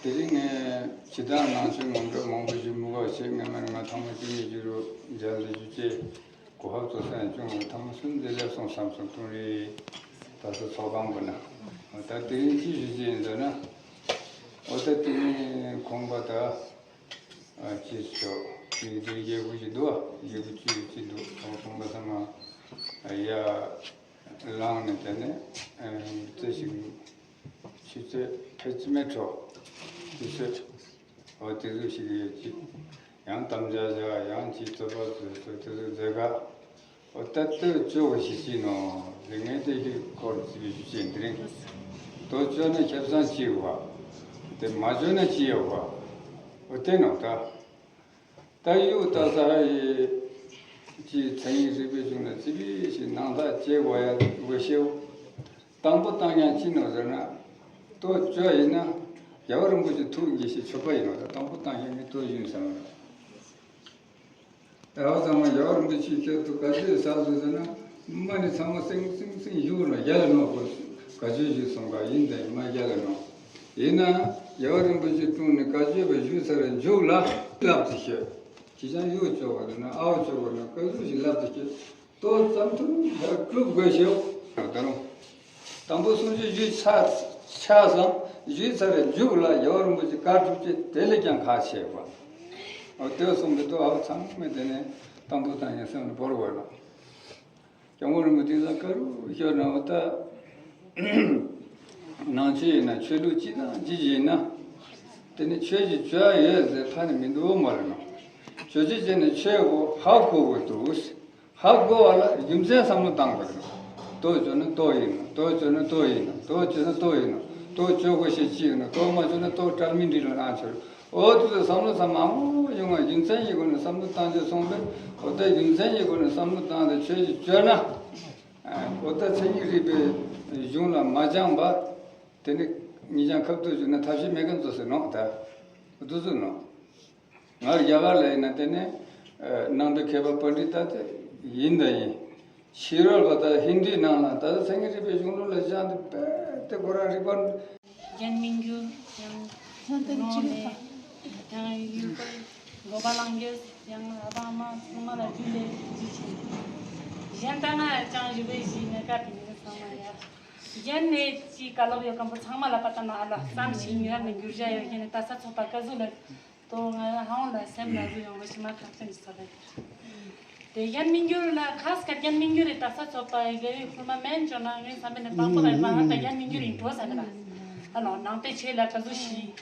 དེ་རིང་ངས་ཇི་ལྟར་ནང་ཆོས་ངོམ་སྒྲ་མང་པོ་ཞིག་མུ་ག་བྱེད། ངས་མ་ང་ཐང་མ་ཅི་ཉིད་ཞུ་རུ་མཇལ་ལ་ཞུ་ཅེས། གོ་སྐབས་སྩོལ་ས་ཡང་བྱུང་བ་ཐང་མ་སུན་དེ་ལེབ་སོང་བསམ་སོང་ཐུང་རེད། ད་ཚོ་ཚོགས་ཁང་པོ་ན་ད་དེ་རིང་ཅི་ཞུ་ཅེས་ཡིན་ཟེར་ན། འོ་ད་དེ་རིང་ཁོང་པ་ད་ཅི་ཞོག་མི་དེ་རྒྱལ་པོ་ཞིག་འདུག་རྒྱལ་པོ་ཅི་ཅི་འདུག་ཁོང་པ་ཚང་མ་ཡ་ལངས་ནས་དེ་ནས་རྩེ་ཞིག་ཆུ་ཚོད་ཕལ་ཆེར་མེད་འགྲོ། དུས་ཚོད། འོ་དེ་ཚོ་ཞིག་ཡོད་ཅིག་ཡང་དམ་བཅའ་བཞག་ཡང་ཅིག་རྩོད་པ་བཟོས་ཚོ་དེ་ཚོ་མཛད་ག། འོ་ད་ལྟོས་བཅོ་བ་ཞིག་ཅིག་ནོ། དེ་ངས་དེ་གི་སྐོར་རྩིས་པའི་ཞུ་ཅན་དེ་རིང་དོ་བཅོ་ན་ཁེ་བཟང་ཅིག་བ། དེ་མ་བཅོ་ན་ཅི་ཡོད་བ། འོ་དེ་ནོ་ད། ད་ཡུག་ད་ས་ཧ་ཡི་ཅི་མཚན་ཉིད་རིག་པའི་གཞུང་ལ་རྩིས་པའི་ཞིག་ནང་ད་ཅེ་བ་ཡ་བ་ཤེའོ། དང་པོ་བཏང་ཡང་ཅི་ནོ་ཟེར་ན། ལྟོ་བཅོ་ཡིན་ན་རྒྱལ་བ་རིན་པོ་ཆེ་ཐུགས་དགྱེས་ཤིང་མཆོད་པ་ཡིན་ནོ། ད་དང་པོ་བཏང་ཡང་ངས་ལྟོ་ཡིན་བསམ་ནོ། ད་བ་ཚང་མ་རྒྱལ་བ་རིན་པོ་ཆེའི་ཆེད་དུ་ག་ཚོད་ཟ་དགོས་ཟེར་ན། མ་ནི་ཚང་མ་སེང་སེང་སེང་བཞུགས་ནོ། རྒྱལ་ལ་ནོ་གོ་ག་ཚོད་བཞུགས་སོང་ག་ཡིན་དེ་མ་རྒྱལ་ལ་ནོ། ཡིན་ན་རྒྱལ་བ་རིན་པོ་ཆེ་དྲུང་ནས་ག་ཚོད་བ་བཞུགས་ཚར་མཇུག་ལ་ལབ་ཏུ་ཤོད། ཅི་ཅང་ཡོད་ཆོག་ག་ན་ཨའོ་ཆོག་ག་ན་ག་ཚོད་ཞིག་ལབ་ཏུ་ཤོད། ལྟོ་ཙམ་དུ་ཡར་སྒྲུབ་དགོས་ཤེའོ། ད་རུང་། དང་པོ་གསུང་ཆོས་ཞུས་ཚར་ཆགས་སམ་ཞུས་ཚར་བའི་མཇུག་ལ་རྒྱལ་བ་རིན་པོ་ཆེ་བཀའ་སྒྲུབ་ཅེས་དེ་ལས་ཀྱང་ཁག་ཆེ་བ། འོ་དེ་གསུངས་པའི་ཐོག་ཨ་ཚང་མས་དེ་ནས་དང་པོ་བཏང་ཡང་སེམས་ལ་བོར་བ་ལ། སྐྱབས་མགོན་རིན་པོ་ཆེ་ས་དཀར་རུ་ཤོར་ན་འོ་ད། ནང་ཆོས་ཡིན་ན་ཆོས་ལུགས་ཅི་དང་ཅི་ཡིན་ན། དེ་ནི་ཆོས་ཀྱི་ཆོས་ཡོད་ཟེར་ཐ་ནི་མི་འདུག་མ་རེད་ན། ཆོས་ཀྱི་ཆོས་ནི་ཆོས་གོ་ཧ་གོ་དགོས་འདུག་ཧ་གོ་བ་ལ་རྒྱུ་མཚན་བསམ་བློ་བཏང་དགོས་ནོ། ལྟོ་བཅོ་ན་ལྟོ་ཡིན་ནོ། ལྟོ་བཅོ་ན་ལྟོ་ཡིན་ནོ། ལྟོ་བཅོ་ན་ལྟོ་ཡིན་ནོ། ལྟོ་བཅོ་དགོས་ཤེས་ཅི་ཡིན་ནོ། ལྟོ་མ་བཅོ་ན་ལྟོ་གྲལ་མི་འགྲིག་ལོ་ན་ཆོས། འོ་དུ་དུ་བསམ་བློ་ཚང་མ་མང་པོ་ཡོང་བ་རྒྱུ་མཚན་གྱི་སྒོ་ནས་བསམ་བློ་བཏང་རྒྱུ་སོང་པས། འོ་ད་རྒྱུ་མཚན་གྱི་སྒོ་ནས་བསམ་བློ་བཏང་སྟེ་ཆོས་ཀྱི་བཅོ་ན། འོ་ད་མཚན་ཉིད་རིག་པའི་གཞུང་ལ་མ་སྦྱངས་པ། དེ་ནི་ཉིད་ཀྱང་ཁབ་ཏུ་བཅུག་ན་ཐབས་ཤེས་མེད་མཁན་ཚོ་ཟེར་ནོ་ད། འདུ་ཚུལ་ནོ། ང་རྒྱ་གར་ལ་ཡིན་ན་དེ་ནི་ནང་པའི་མཁས་པ་པཎྜི་ཏ་དེ་ཡིན་ད་ཡིན། ཕྱི་རོལ་པ་དང་ཧིན་དུའི་ནང་ལ་ད་ལྟ་མཚན་ཉིད་རིག་པའི་གཞུང་ལུགས་ལ་སྦྱངས་ཏེ་དཔེ་དེ་ཁོ་རང་རིག་པ། རྒན་མི་འགྱུར་ཡང་ནོ་ནས་ཡང་ཡུལ་པར་འགོ་པ་ལང་གེ་ཡང་ཨ་ཕ་ཨ་མ་ཚང་མ་ལ་ཇུ་ལེ་ཇུ་ཆེ། གཞན་ད་ང་ཅང་ཞུ་བའི་གཞི་ནས་བཀའ་དྲིན་ཆེན་ཚང་མ་ཡ། གཞན་ནས་ཅི་བཀའ་སློབ་ཡོད་མཁན་པོ་ཚང་མ་ལ་བཀའ་ད་ན་ཨ་ལ་བསམ་ཞིང་ཡར་ནས་འགྱུར་བྱ་ཡོད་མཁན་ནས་ད་ས་ཚོགས་པ་ཀ་ཟུ་ལ། ཏོ་ང་ཧང་ལ་སེམས་ལ་བཟོ་ཡོང་བ་ཞིག་མ་ཁག་ཅན་ཞིག་ས་རེད། དེ་ཡན་མི་འགྱུར་ལ་ཁ་སྐད་ཡན་མི་འགྱུར་རེ་ད་ས་ཚོད་པ་ཡི་གེ་ཡི་ཁུར་མ་མེན་ཅོ་ན་ངའི་བསམ་པའི་ནས་པགས་པ་ལ་ཡི་མ་ཧ་ད་ཡན་མི་འགྱུར་ཡིན་འགྲོ་ས་རེད་ལ། ཨ་ལོ་ནང་པའི་ཆོས་ལ་ཀ་ཟུ་ཞིག་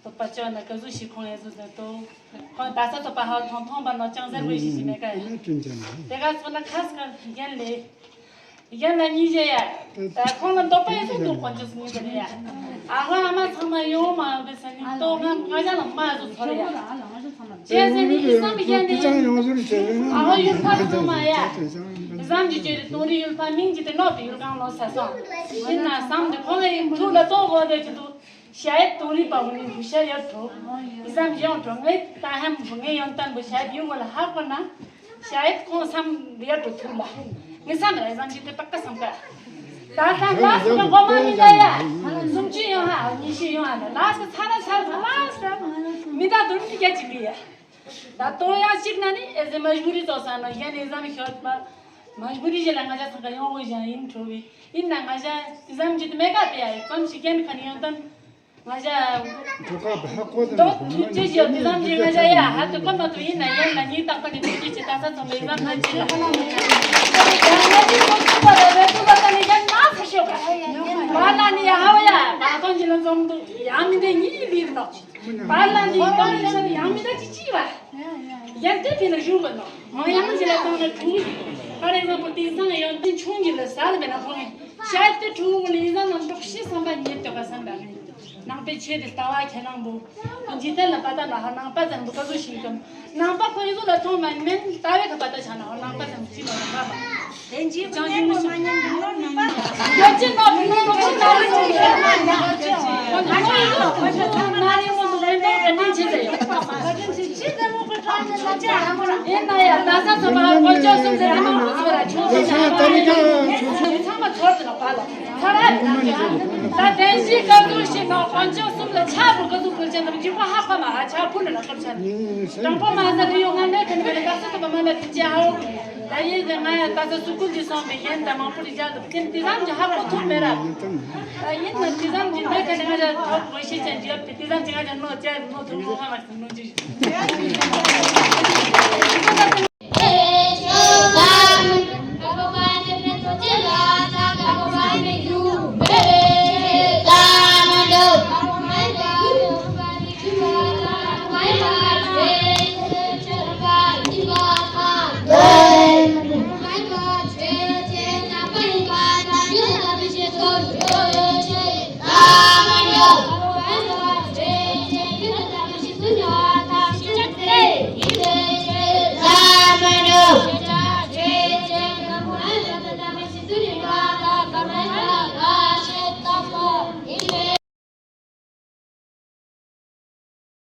ཚོད་པ་ཅོ་ན་ཀ་ཟུ་ཞིག་ཁོང་ཡ་ཟུ་ཟེར་ཏོ། ཁོང་ད་ས་ཚོད་པ་ཧ་ཐོང་ཐོང་པ་ནོ་ཅང་ཟེར་བའི་ཞིག་ཞིག་མེད་ཀ་ཡ། དེ་ག་ཚོ་ན་ཁ་སྐད་ཡན་ལས། ཡང་ན་ཉིན་ཞག་ཡ། ད་ཁོང་ལ་འདོད་པ་ཡོད་ཚད་འདུག་དཀོན་མཆོག་གསུམ་ཉིད་དེ་ཡ། ཨ་ཧ་ཨ་མ་ཚང་མ་ཡོང་མ་ཡོང་པའི་ས་ནི་ལྟོ་ང་ང་ཅག་ལ་མ་ཡོང་ཚོར་ཡ། བྱས་ཟེར་ནི་ཡིན་བསམ་པའི་རྒྱན་དེ། ཨ་ཧ་ཡུལ་ཕར་ཚང་མ་ཡ། བསམ་གྱི་བརྗོད་དེ་དུང་རི་ཡུལ་ཕར་མིང་གྱི་དེ་ནོར་དེ་ཡུལ་གང་ལོ་ས་སོང་། ཡིན་ན་བསམ་དེ་ཁོང་ལ་ཡིན་ཐུགས་ལ་ལྟོ་གོ་དེ་ཅི་འདུག་ཤ་ཡ་དུང་རི་པ་བུ་ནི་བུ་ཤ་ཡ་དུ། བསམ་གྱི་ཡོང་དྲོ་ངའི་ད་ཧམ་བུ་ངའི་ཡོན་ཏན་བུ་ཤ་ཡ་ཡུལ་ངོ་ལ་ཧ་གོ་ན། ཤ་ཡ་ཁོང་བསམ་ཡ་དུ་ཐུག་ལ། ངས་བསམ་རེ་བསམ་གྱི་དེ་པ་ཀ་བསམ་ཀ། ད་ལྟ་ལ་སུ་ཀ་གོ་མ་མི་ལ་ཡ། སུམ་ཅུ་ཡོང་ཧ་ཉི་ཤུ་ཡོང་ཧ་ལ་ལ་སུ་ཚ་ལ་ཚ་ལ་ལ་སུ། མི་ད་དུར་མི་རྒྱ་ཅིག་ལི་ཡ། ད་ཏོ་ཡ་གཅིག་ན་ནི་ཨེ་ཟེ་མ་ཞུ་རི་ཙོ་ས་ན་ཡ་ནི་བསམ་ཤོད་པ། མཇ་བུ་རི་ཞིག་ལ་ང་ཅག་ཚང་ག་ཡོང་དགོས་ཀྱང་ཡིན་འགྲོ་བས། ཡིན་ན་ང་ཅག་དེ་ཙམ་གྱིས་དེ་མེད་ག་དེ་ཡ་ཙམ་ཞིག་ཀན་ཁ་ནས་ཡོང་དོན། ང་ཅག་འགྲོ་ཁ་བ་ཧ་གོ་དང་དོ་ཐུགས་རྗེ་ཞུ། དེ་ཙམ་གྱིས་ང་ཅག་ཡ་ཧ་དུ་གོ་མ་ཐུབ། ཡིན་ན་ཡན་ལ་ཉིན་རྟག་པ་ནས་ཐུགས་རྗེ་ཆེ། ད་ས་ཚང་མས་ཙམ་ཐུགས་རྗེ་ལ། ཡང་ང་ཅག་ཁོ་ཚོ་པ་རེ་རེ་ཚོ་ལ་ད་ནི་ཡན་ན་ས་ཤོག་པ་ལ་ནི་ཡ་ཧ་བ་ཡ་བ་ཐོང་ཅི་ལ་འཛོམས་འདུག་ཡང་མི་འདི་གཉིས་ལིར་ནོག་པཱ་ལགས་འདི་གང་ཡིན་ཟེར་ན་ཡང་མི་འདྲ་ཅི་ཅི་བ། ཡར་དེ་ཕི་ལ་བཞུགས་པ་ནོ། ང་ཡང་ཅི་ལ་བཏང་ན་གྲུ་གུ་ཞིག For example དེང་སང་ཡང་དེ་ཆུང་གི་ལ་ཟ་ལ་མེད་ན་ཁོང་ངི་ཤ་དེ་གྲུ་གུ་ལ་ཡིན་ན་ནང་འབྲོག་ཤི་བསམ་པ་ཉེར་སྟོད་པ་བསམ་པ་ནི་ནང་པའི་ཆོས་དེ་ལྟ་བ་ཁྱེད་རང་བོ་འཇིག་རྟེན་ལ་པ་ཏ་ལ་ཧ་ནང་པ་ཙམ་བུ་ག་ཚོད་ཞིག་གམ། ནང་པ་ཁོ་ཡི་ཚོ་ལ་མཐོང་མ་མིན་ལྟ་བའི་ཁ་པ་ཏ་ཆ་ན་ཧ་ནང་པ་ཙམ་ཅི་མ་ལ་ཧ་མ། དེ་འཇིག་པ་ནས་མ་ཉམས་མི་ནོར་ནི་པ། རྒྱལ་སྤྱི་ནང་མི་ནོར་ནོར་ཆེ་ན་རེ་ནོར་ཆེ་ན་ཡང་ཁོ་ཚོ་ཁོ་ཚོ་ན་རེ་ངོ་ནོར་མི་ནོར་ག་དྲིན་ཆེ་ཟེར་ཡོད། ཡིན་ན་ཡང་ད་ས་ཚོ་པ་དཀོན་མཆོག་གསུམ་ཟེར་ན་མང་པོ་ཚོ་ལ་ཆུང་ཆུང་ཚང་མ་ཚོར་དུ་ནོ་པ་ལ་ཚ་ར་ད་དེ་བཞིན་སྐབས་སུ་ཞིག་ནང་དཀོན་མཆོག་གསུམ་ལ་ཆ་བུ་སྐབས་སུ་ཕུལ་ཆེན་ནམ་འཇིགས་པ་ཧ་ཁ་མ་ཧ་ཆ་ཕུ་ནི་ལ་སྐབས་ཆ་ནི་དྲང་པོ་མ་ཟ་ལི་ཡོང་ང་ནས་ཁན་བེ་ད་ས་ཚོ་པ་མ་ལ་ཕི་ཅེ་ཧའོ། ད་ཡིན་ཟེར་ང་ཡང་ད་ས་སུ་ཀུན་གྱི་སོང་བའི་ཡན་ད་མང་པོ་རི་ཇག་ལ་ཕི་ཅེ་དེ་རང་གི་ཧ་གོ་ཐུབ་མེད་ར། ད་ཡིན་ན་དེ་ཙམ་གྱི་ད་ག་ནས་ང་ཅག་ཐོབ་དགོས་ཤེས་ཅན་གྱི་ཡོད་པས། དེ་ཙམ་གྱི་ང་ཅག་ནོ་ཅག་ནོ་ཐུབ་ནོ་ཧ་མ་ཐུབ་ནོ་ཅི་ཞིག